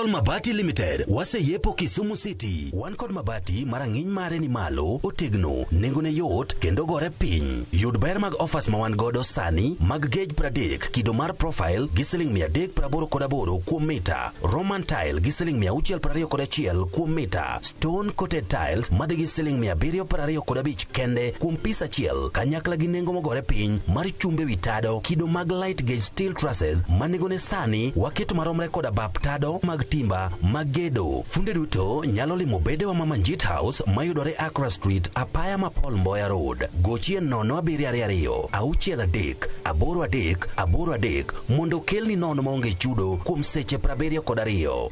Royal Mabati Limited waseyepo Kisumu City. Wan kod mabati ma rang'iny mare ni malo, otegno, nengone yot kendo gore piny. Yud ber mag offers ma wan godo sani mag gauge 30 kido mar profile gi siling 388 kuom mita, Roman tile gi siling 621 kuom mita, stone coated tiles madhi gi siling 725 kende kuom pis achiel, kanyakla gi nengo mogore piny mar chumbe wi tado kido mag light gauge steel trusses ma nengone sani waketo maromre koda bap tado mag timba mag gedo. Funde duto nyalo limo bedewa ma Manjit House mayudore Accra Street, apaya ma Paul Mboya Road. Gochie 0722 63 83 83 mondo okelni nono maonge chudo kuom seche 72.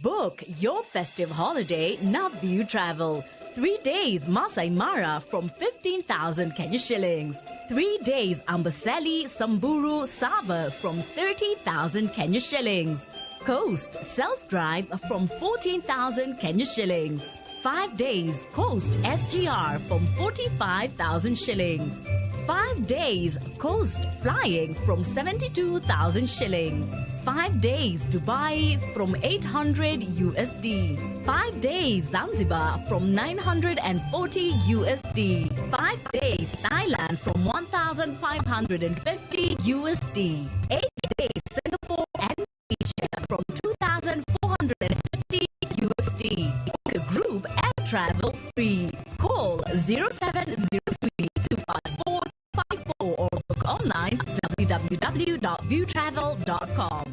Book your festive holiday Navview Travel. 3 days Masai Mara from 15,000 Kenya shillings. 3 days Amboseli, Samburu, Sava from 30,000 Kenya shillings. Coast self-drive from 14,000 Kenya shillings. 5 days Coast SGR from 45,000 shillings. 5 days Coast flying from 72,000 shillings. 5 days Dubai from 800 USD. 5 days Zanzibar from 940 USD. 5 days Thailand from 1,550 USD. 8 days Singapore and Malaysia from 2,450 USD. Book a group and travel free. Call 0703 254 54 or book online www.viewtravel.com.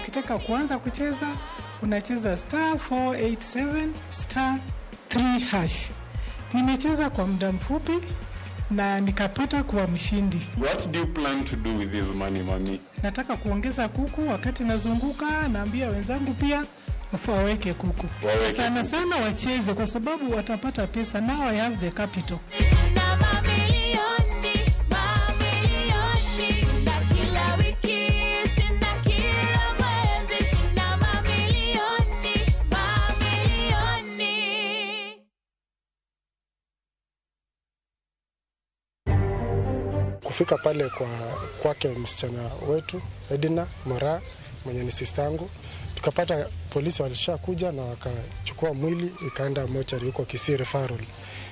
Ukitaka kuanza kucheza unacheza star 487 star 3 hash. Nimecheza kwa muda mfupi na nikapata kuwa mshindi. What do you plan to do with this money, mami? Nataka kuongeza kuku, wakati nazunguka naambia wenzangu pia waweke kuku. Waweke Sana kuku. sana wacheze kwa sababu watapata pesa. Now I have the capital. Shinda mamilioni, mamilioni. Shinda kila wiki, shinda kila mwezi. Shinda mamilioni, mamilioni. Kufika pale kwa kwake msichana wetu Edina Mora mwenye ni sister yangu, tukapata polisi walishakuja na wakachukua mwili ikaenda mochari huko Kisii Referral.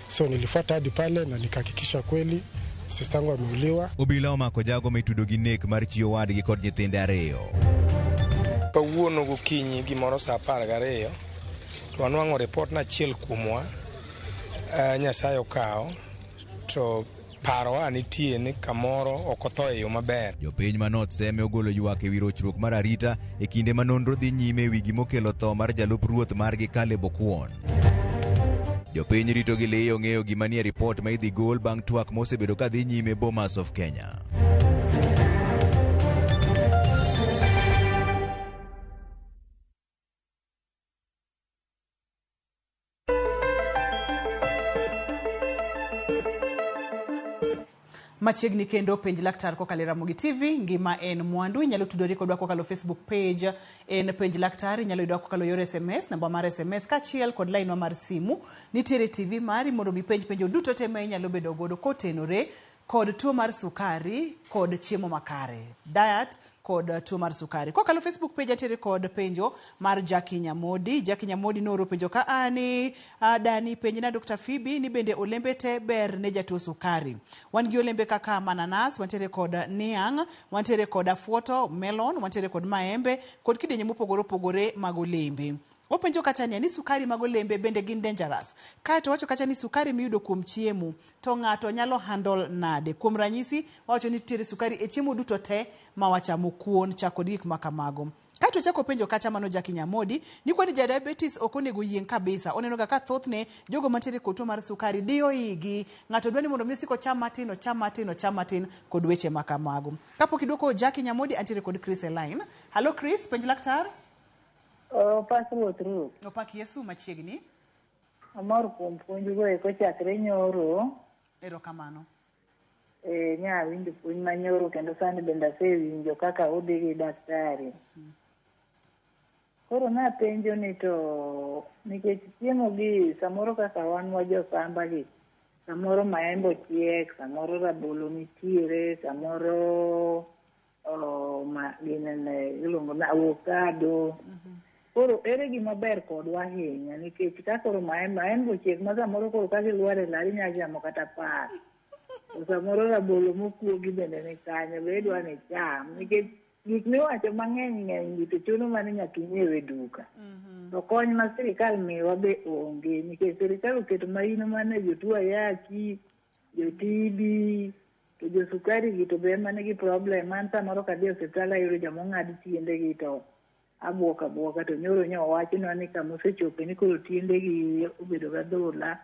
So nilifuata hadi pale na nikahakikisha kweli sister yangu ameuliwa. Obila omako jago mitudo gi nek mar chi owadgi kod nyithinde ariyo. Kawuono gokinyi gimoro saa 12 to wanwang'o ripot ni achiel kuomwa Nyasaye okawo to parowa nitie ni kamoro ok otho e yo maber. Jopiny ma North Seme ogolo ywak ewi rochruok mar arita e kinde ma nonro dhi nyime ewi gimokelo tho mar jalup ruoth margi Caleb Okwon. Jopiny rito gi liyo ng'eyo gima nie ripot ma idhi gol bang' twak mosebedo ka dhi nyime Bomas of Kenya. Machiegni kendo penj laktar kokalo e Ramogi TV, ngima en mwandu. Inyalo tudori kodwa kokalo Facebook page en penj laktar, inyalo yudwa kokalo yor SMS, namba mar SMS kaachiel kod lainwa mar simu. Nitiere TV mari mondo mi penj penjo duto te ma inyalo bedo godo kotenore kod tuo mar sukari kod chiemo makare. Diet kod tuo mar sukari. Kokalo Facebook page atiere kod penjo mar Jackie Nyamodi. Jackie Nyamodi nooro penjo ka ani dani penj na Dr. Phoebe ni bende olembe te ber ne jatuo sukari. Wan gi olembe kaka mananas, wantiere kod niang', wantiere kod afuoto, melon, wantiere kod maembe kod kidienje mopogore opogore mag olembe. Openjo kacha ni sukari mag olembe bende gin dangerous. Kaeto wacho kacha ni sukari miyudo kuom chiemo to ng'ato nyalo handle nade. Kuom ranyisi wacho ni nitiere sukari e chiemo duto te ma wachamo, kuon, chak kod gik makamago. Kaeto chako penjo kacha mano Jackie Nyamodi ni kwani ja diabetes ok onego yieng' kabisa. Oneno ga ka thothne jogo mantiere kod tuo mar sukari diyo igi. Ng'ato dwa ni mondo mi osik ocham matin, ocham matin, ocham matin kod weche makamago. Kapok idwoko Jackie Nyamodi, antiere kod Chris e line. Hello Chris, penj laktar. Opak Ruoth Ruth. Opak Yesu machiegni. Amor kuom puonjgo eko chakre nyoro. Erokamano. Nya awinjo puonj manyoro kendo sani bende asewinjo kaka udhi gi daktari. Koro napenjo ni to nikech chiemo gi samoro kaka wan wa josamba gi, samoro maembe ochiek, samoro rabolo nitiere, samoro ma ginene iluongo ni avocado. Koro ere gima ber kodwa ahinya nikech ka koro maembe ochiek ma samoro koro ka gilwar e lari inyalo chamo kata 10. To samoro rabolo mokuogi bende ni kanyo be idwa ni icham nikech gik miwacho mang'eny ng'eny gi to chuno mana ni nyaka inyiew e duka. To kony ma sirikal miyowa be onge nikech sirikal oketo maino mana e jotuo ayaki, jo TB, to jo sukari gi to be ema nigi problem. An samoro kadhi e osiptal ayudo joma ong'ad tiendegi to abuok abuoka to nyoro nyo owachnwa ni kama osechope ni koro tiendegi obedo gadhola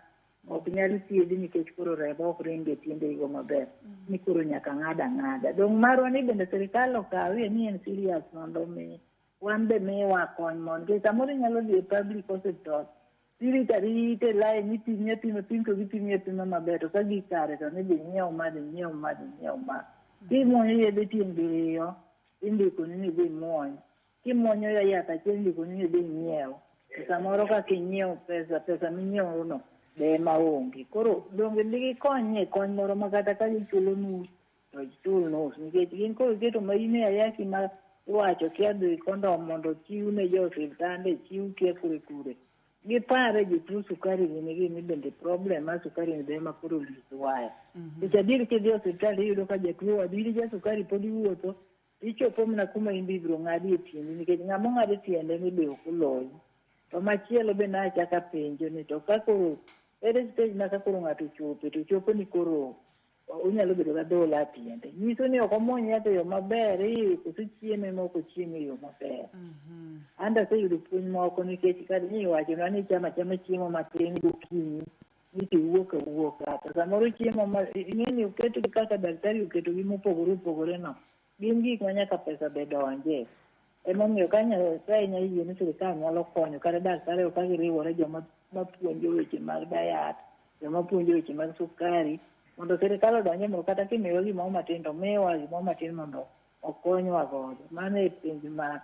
ok nyal thiedhi nikech koro remo ok ring e tiendegigo maber ni koro nyaka ng'ad ang'ada. Dong' marwa ni bende sirikal okawie ni en serious mondo mi wan be miwa kony mondo nikech samoro inyalo dhi e public hospital tirito arita e line ipimi apima pim to gipimi apima maber to ka gik kare to ni dhi nyiew ma dhi nyiew ma dhi nyiew ma. Kimuonyo yedhe tieng' diriyo indikoni ni idhi imuony. Kimuonyo yath achiel indikoni ni idhi inyiew. To samoro kaka inyiew pesa minyiewo no be ema onge. Koro donge digikonyie kony moro ma kata ka gichulo nus to chul nus nikech gin koro iketo maino e ayaki ma iwacho kia dhi kondom mondo ochiw ne jo osiptande chiw kia kure kure. Gipare jotuo sukari gi nigi ni bende problem mar sukari ni be ema koro lich waya. Nikech adier kidhi e osiptal iyudo ka jatuo wadu in ja sukari pod iwuotho ichopo mana kuma in be ibiro ng'adi e tiendi nikech ng'ama ong'ad e tiende ni be ok oloyi. To machielo be nachako apenjo ni to ka koro ere stage ma ka koro ng'ato ochope to chopo ni koro onyalo bedo gi adhola e tiende. Nyiso ni ok omuony yath e yo maber koso chiemo ema ok ochiem e yo maber. An to aseyudo puonj moko nikech kata iwachonwa ni ichamo achama chiemo matin gokinyi ni to iwuok awuoka. To samoro chiemo ma ing'eni oketgi kaka daktari oketogi mopogore opogore no, gin gik ma nyaka pesa be donje. Emomiyo ka Nyasaye nyalo yie ni sirikal nyalo konyo kata daktari ka giriwore joma mapuonjo weche mag diet, joma puonjo weche mag sukari, mondo sirikal odonje mondo kata kimiyowa gimoro matin to miwa gimoro matin mondo okonywa godo. Mano e penj ma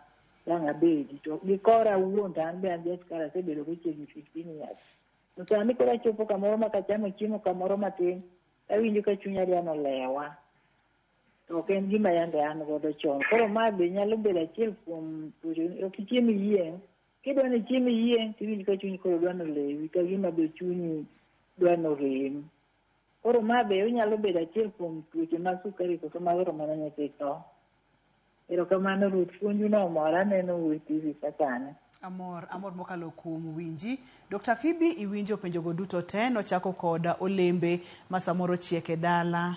dang' abedi. To gi kora awuon to an be an ja sukari asebedo go chiegni 15 years. To sani koro achopo kamoro ma kachamo chiemo kamoro matin, awinjo ka chunya dwa nolewa. To ok en gima yande an godo chon. Koro ma be nyalo bedo achiel kuom tuoche. Ok ichiem iyieng'. Kidwa ni ichiem iyieng' tiwinj ka chunyi koro dwa nolewi ka gima be chunyi dwa norem. Koro ma be onyalo bedo achiel kuom tuoche mag sukari koso mago to mana nyathi tho. Erokamano Ruth, puonju no omora aneno e TV ka sani. Amor, amor mokalo kuom winji. Dr. Phoebe iwinjo penjogo duto te, nochako kod olembe ma samoro chiek e dala,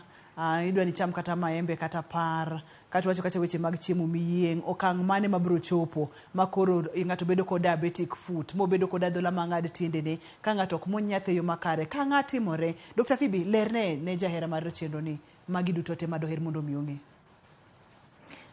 idwa ni cham kata maembe kata par, kata wacho kacha weche mag chiemo miyieng', okang' mane mabiro chopo ma koro ng'ato bedo kod diabetic foot, mobedo kod adhola mang'ad tiendene, ka ng'ato ok muony yath e yo makare, ka ng'a timore. Dr. Phoebe, lerne ne jahera mar chenro ni magi duto te madoher mondo mi ong'e.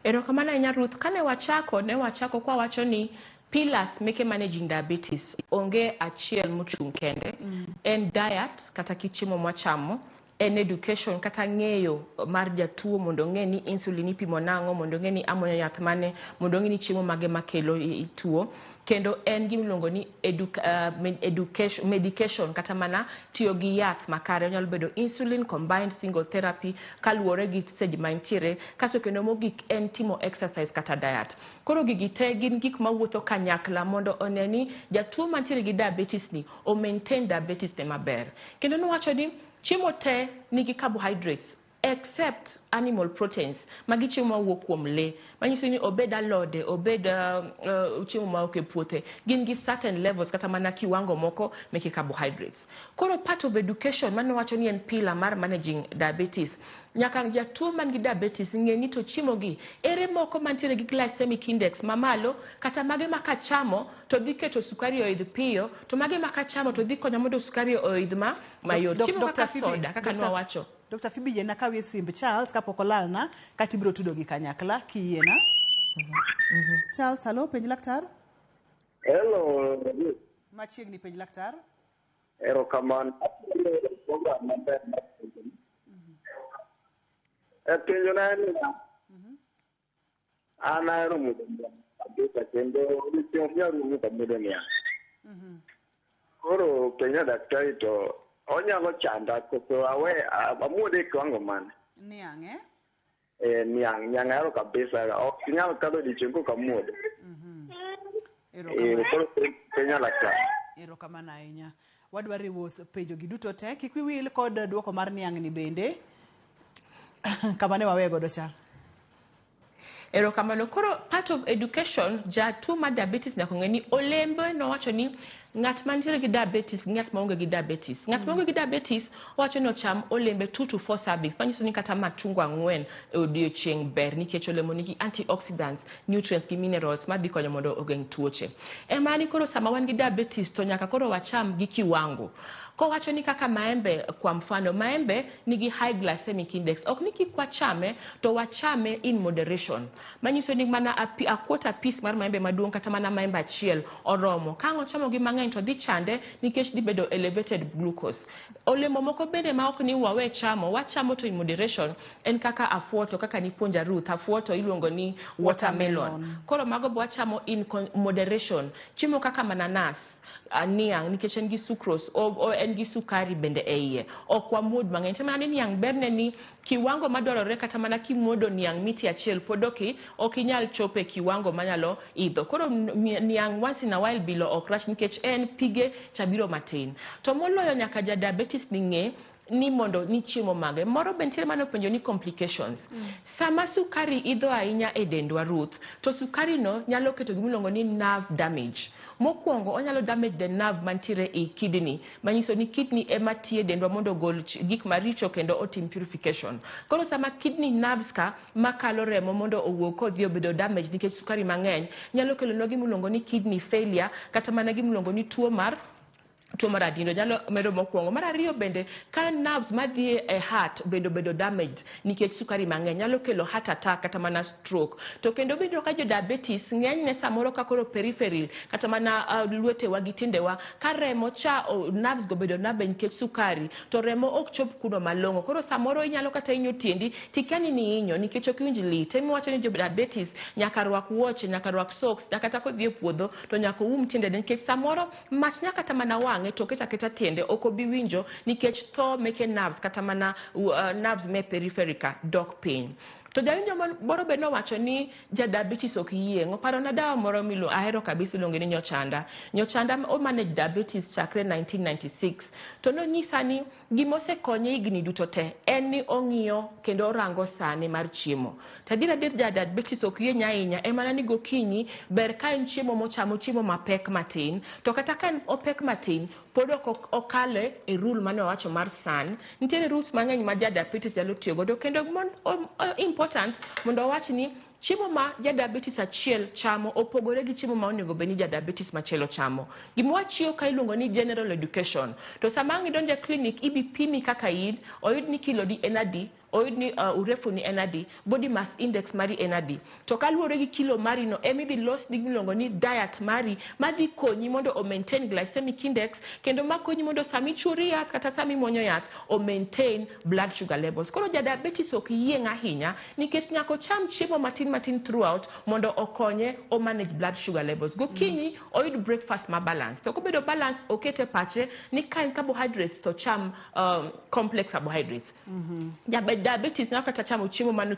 Erokamano ahinya Ruth. Kane wachako, ne wachako kwa wacho ni pillars meke managing diabetes onge achiel mochung' kende. En diet kata kit chiemo mwachamo, en education kata ng'eyo mar jatuo mondo ong'e ni insulin ipimo nang'o, mondo ong'e ni amuonyo yath mane, mondo ong'e ni chiemo mage makelo tuo. Kendo en gima iluongo ni education, medication kata mana tiyo gi yath makare. Onyalo bedo insulin combined single therapy kaluwore gi stage ma entiere. Kasto kendo mogik en timo exercise kata diet. Koro gigi te gin gik mawuotho kanyakla mondo one ni jatuo mantiere gi diabetes ni o maintain diabetes ne maber. Kendo nowacho ni chiemo te nigi carbohydrates except animal proteins, magi chiemo mawuok kuom lee, manyiso ni obed alode, obed chiemo mawuok e puothe, gin gi certain levels kata mana kiwango moko meke carbohydrates. Koro part of education mane wacho ni en pillar mar managing diabetes, nyaka jatuo man gi diabetes ng'e ni to chiemo gi ere moko mantiere gi glycemic index mamalo, kata mage ma kachamo to dhi keto sukari oidh piyo, to mage ma kachamo to dhi konyo mondo sukari oidh ma mayot. Chiemo kaka soda kaka nwawacho. Dr. Phoebe yiena kawie simb Charles kapok olalna kata ibiro tudo gi kanyakla kiyiena. Charles, hello, penj laktar. Hello. Machiegni penj laktar. Erokamano. Program maber. E penjo na en niya, an ahero muodo kabisa kendo odiochieng' ok nyal rumo kamuodo niang'. Koro penja daktari to onyalo chanda koso awe amuode e kiwango mane? Niang' eh? Eh, niang' niang' ahero kabisa ok nyal kadho odiochieng' kok amuodo. Eh, koro penja laktar. Erokamano ahinya. Wadwa riwo penjo gi duto te. Kik wiyi wil kod duoko mar niang' ni bende. Kama ne wawe godo cha. Erokamano. Koro part of education, jatuo mar diabetes nyaka ong'e ni olembe nowacho ni ng'at mantiere gi diabetes gi ng'at maonge gi diabetes. Ng'at maonge gi diabetes owacho ni ocham olembe 2 to 4 servings, manyiso ni kata machungwa ang'wen e odiochieng' ber nikech olemo nigi antioxidants, nutrients gi minerals madhi konyo mondo ogeng' tuoche. Ema ni koro sama wan gi diabetes to nyaka koro wacham gi kiwango. Kowacho ni kaka maembe kwa mfano, maembe nigi high glycemic index. Ok ni kik wachame, to wachame in moderation. Manyiso ni mana a quarter piece mar maembe maduong' kata mana maembe achiel oromo. Ka ang' ochamo gi mang'eny to dhi chande nikech dhi bedo elevated glucose. Olemo moko bende ma ok ni wawe chamo, wachamo to in moderation en kaka afuoto, kaka nipuonja Ruth, afuoto iluongo ni watermelon. Koro mago be wachamo in moderation. Chiemo kaka mananas, niang' nikech en gi sucrose, en gi sukari bende e iye. Ok wamuod mang'eny. To mana ni niang' berne ni kiwango madwarore kata mana kimuodo niang' miti achiel pod ok inyal chopo e kiwango manyalo idho. Koro niang' once in a while bilo ok rach nikech en pige cha biro matin. To moloyo nyaka ja diabetes ni ng'e ni mondo ni chiemo mage. Moro be nitiere mane openjo ni complications. Sama sukari idho ahinya e dendwa Ruth, to sukari no nyalo keto gimiluongo ni nerve damage. Mokwongo onyalo damage the nerve mantiere e kidney, manyiso ni kidney ema tiyo e dendwa mondo ogol gik maricho kendo otim purification. Koro sama kidney nerves ka makalo remo mondo owuog kodhi obedo damage nikech sukari mang'eny, nyalo kelonwa gimiluongo ni kidney failure kata mana gimiluongo ni tuo mar adindo nyalo medo mokwongo. Mar ariyo bende ka nerves madhi e heart bende obedo damaged nikech sukari mang'eny nyalo kelo heart attack kata mana stroke. To kendo bende ka jo diabetes ng'enyne samoro ka koro peripheral kata mana lwetewa gi tiendewa ka remo cha nerves go bedo damaged nikech sukari to remo ok chop kuno malong'o. Koro samoro inyalo kata hinyo tiendi tikia ni nihinyo nikech ok iwinj lit. Emiwacho ni jo diabetes nyaka rwak wuoche, nyaka rwak socks, nyaka kata kodhi e puodho to nyaka oum tiendene nikech samoro mach nyaka kata mana wang'e to oketo aketa tiende ok obi winjo nikech tho meke nerves kata mana nerves me periphery ka dok piny. To jawinjo moro be nowacho ni ja diabetes ok yieng'. Oparona dawa moro milo ahero kabisa iluonge ni Nyochanda. Nyochanda o manage diabetes chakre 1996. To nonyisa ni gima osekonye higni duto te en ni ong'iyo kendo orango sane mar chiemo. To adier adier ja diabetes ok yieny ahinya en mana ni gokinyi ber ka en chiemo mochamo chiemo mapek matin. To kata ka en opek matin pod ok okale e rule mane wawacho mar san. Nitiere rules mang'eny ma ja diabetes nyalo tiyo godo kendo important mondo owach ni chiemo ma ja diabetes achiel chamo opogore gi chiemo ma onego bed ni ja diabetes machielo chamo. Gima wachiwo ka iluongo ni general education. To sama ang' idonjo e clinic ibi pimi kaka in, oyud ni kilo di en adi, oyud ni urefu ni en adi, body mass index mari en adi. To kaluwore gi kilo mari no ema idhi los ni gimiluongo ni diet mari madhi konyi mondo o maintain glycemic index kendo makonyi mondo sama ichuori yath kata sama imuonyo yath o maintain blood sugar levels. Koro ja diabetes ok yieng' ahinya nikech nyaka ocham chiemo matin matin throughout mondo okonye o manage blood sugar levels. Gokinyi oyud breakfast ma balance. To kobedo balance okete pache ni ka en carbohydrates to cham complex carbohydrates. Diabetes nyalo kata chamo chiemo mane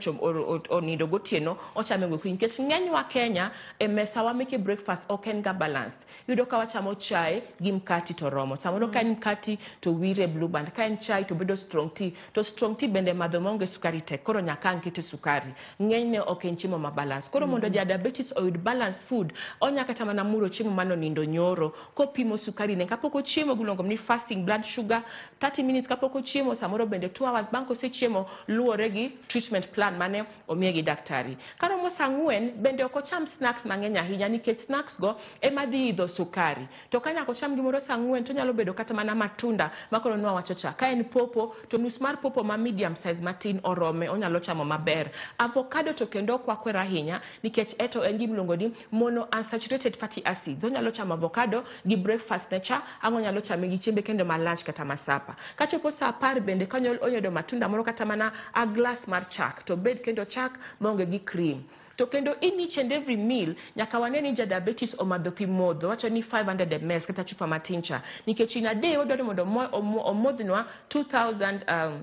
onindo gotieno ochame gokinyi nikech ng'enywa Kenya e mesawa meke breakfast ok en ga balanced. Iyudo ka wachamo chae gi mkati to romo. Samoro ka en mkati to wire blue band, ka en chai to bedo strong tea. To strong tea bende madho maonge sukari tek, koro nyaka ang' kete sukari. Ng'enyne ok en chiemo ma balance. Koro mondo ja diabetes oyud balanced food, onya kata mana muro chiemo mane onindo nyoro kopimo sukari ne kapok ochiemo giluongo ni fasting blood sugar 30 minutes kapok ochiemo samoro bende 2 hours bang' kosechiemo luwore gi treatment plan mane omiye gi daktari. Karomo saa 4 bende ok ocham snacks mang'eny ahinya nikech snacks go ema dhi idho sukari. To ka nyaka ocham gimoro saa 4 to onyalo bedo kata mana matunda makoro nwawacho cha. Ka en popo to nus mar popo ma medium size matin orome onyalo chamo maber. Avocado to kendo ok wakwer ahinya nikech eto en gimiluongo ni monounsaturated fatty acids. Onyalo chamo avocado gi breakfast ne cha ang' onyalo chame gi chiembe kendo ma lunch kata ma supper. Kachopo saa 10 bende ka oyudo matunda moro kata mana a glass mar chak to bed kendo chak maonge gi cream. To kendo in each and every meal nyaka wane ni ja diabetes omadho pi modho, wacho ni 500 ml kata chupa matin cha, nikech in a day wadwaro mondo omodhnwa 2000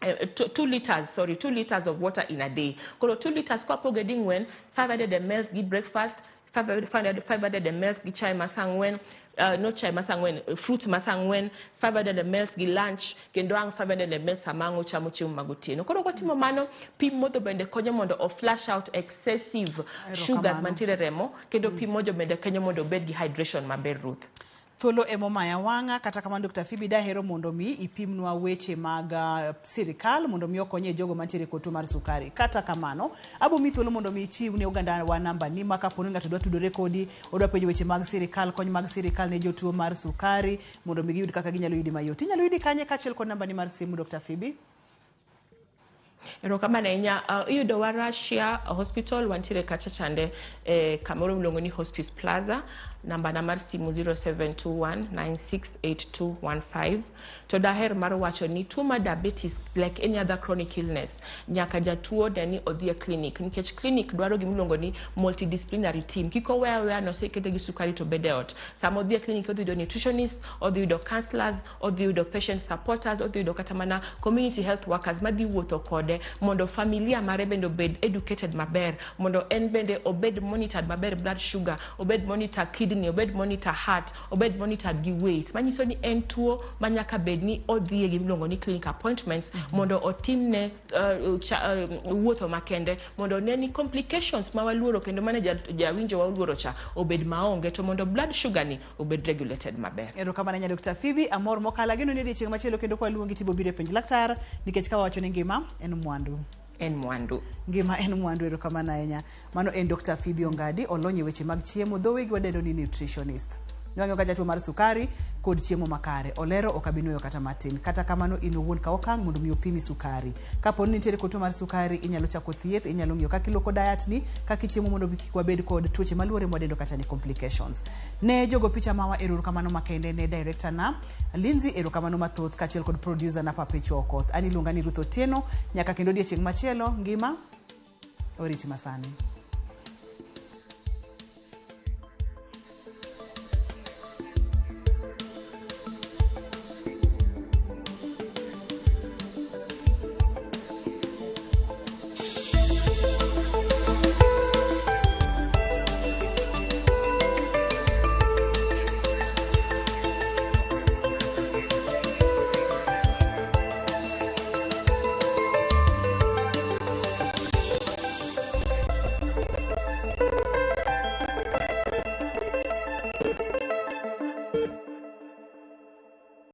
2 liters, sorry, 2 liters of water in a day. Koro 2 liters kwapoge ding'wen, 500 ml gi breakfast, 500 ml gi chai ma saa 4, not chai ma saa 4, fruit ma saa 4, 500 ml gi lunch, kendo ang' 500 ml sama ang' ochamo chiemo mag otieno. Koro kotimo mano, pi modho bende konyo mondo o flush out excessive sugars mantiere e remo, kendo pi modho bende konyo mondo obed gi hydration maber, Ruth. Thuolo emomaya wang'a, kata kamano Dr. Phoebe dahero mondo mi ipimnwa weche mag sirikal mondo mi okonye jogo mantiere kod tuo mar sukari. Kata kamano, abo mi thuolo mondo mi ichiw ne oganda wa namba ni ma kapo ni ng'ato dwa tudore kodi, odwa penjo weche mag sirikal, kony mag sirikal ne jotuo mar sukari, mondo mi giyud kaka ginyalo yudi mayot. Inyalo yudi kanye kaachiel kod namba ni mar simu, Dr. Phoebe? Erokamano ahinya. Iyudowa Russia Hospital, wantiere kacha chande kamoro miluongo ni Hospice Plaza. Namba na mar simu 0721968215. To daher mar wacho ni tuo mar diabetes, like any other chronic illness, nyaka jatuo ne ni odhi e clinic, nikech clinic dwaro gimiluongo ni multidisciplinary team. Kik owe aweya nosekete gi sukari to bede ot. Sama odhi e clinic, odhi yudo nutritionist, odhi yudo counselors, odhi yudo patient supporters, odhi yudo kata mana community health workers madhi wuotho kode mondo familia mare bende obed educated maber, mondo en bende obed monitored maber, blood sugar obed monitor, kidney obed monitor, heart obed monitored gi weight. Manyiso ni en tuo ma nyaka bed ni odhi e gimiluongo ni clinic appointments mondo otimne wuotho makende mondo one ni complications ma waluoro kendo mane jawinjo wa oluoro cha obed maonge, to mondo blood sugar ni obed regulated maber. Erokamano ahinya, Dr. Phoebe, amor mokalo. Ageno ni odiechieng' machielo kendo kwaluongi tibo biro e Penj Laktar, nikech ka wawacho ni ngima en mwandu. En mwandu. Ngima en mwandu, erokamano ahinya. Mano en Dr. Phoebe Ongadi, olony e weche mag chiemo, dho wegi wadendo ni nutritionist. Nwang'o ka jatuo mar sukari kod chiemo makare. Olero ok abi nuoyo kata matin. Kata kamano in owuon kaw okang' mondo mi opimi sukari. Kapo ni nitiere kod tuo mar sukari, inyalo chako thieth, inyalo ng'iyo kaka iloko diet ni, kaka ichiemo mondo kik wabed kod tuoche maluore mwadendo kata ni complications. Ne jogo picha mawa, erokamano makende ne director na Lindsay, erokamano mathoth kaachiel kod producer na Perpetua Okoth. An iluonga ni Ruth Otieno, nyaka kendo odiechieng' machielo, ngima oriti masani.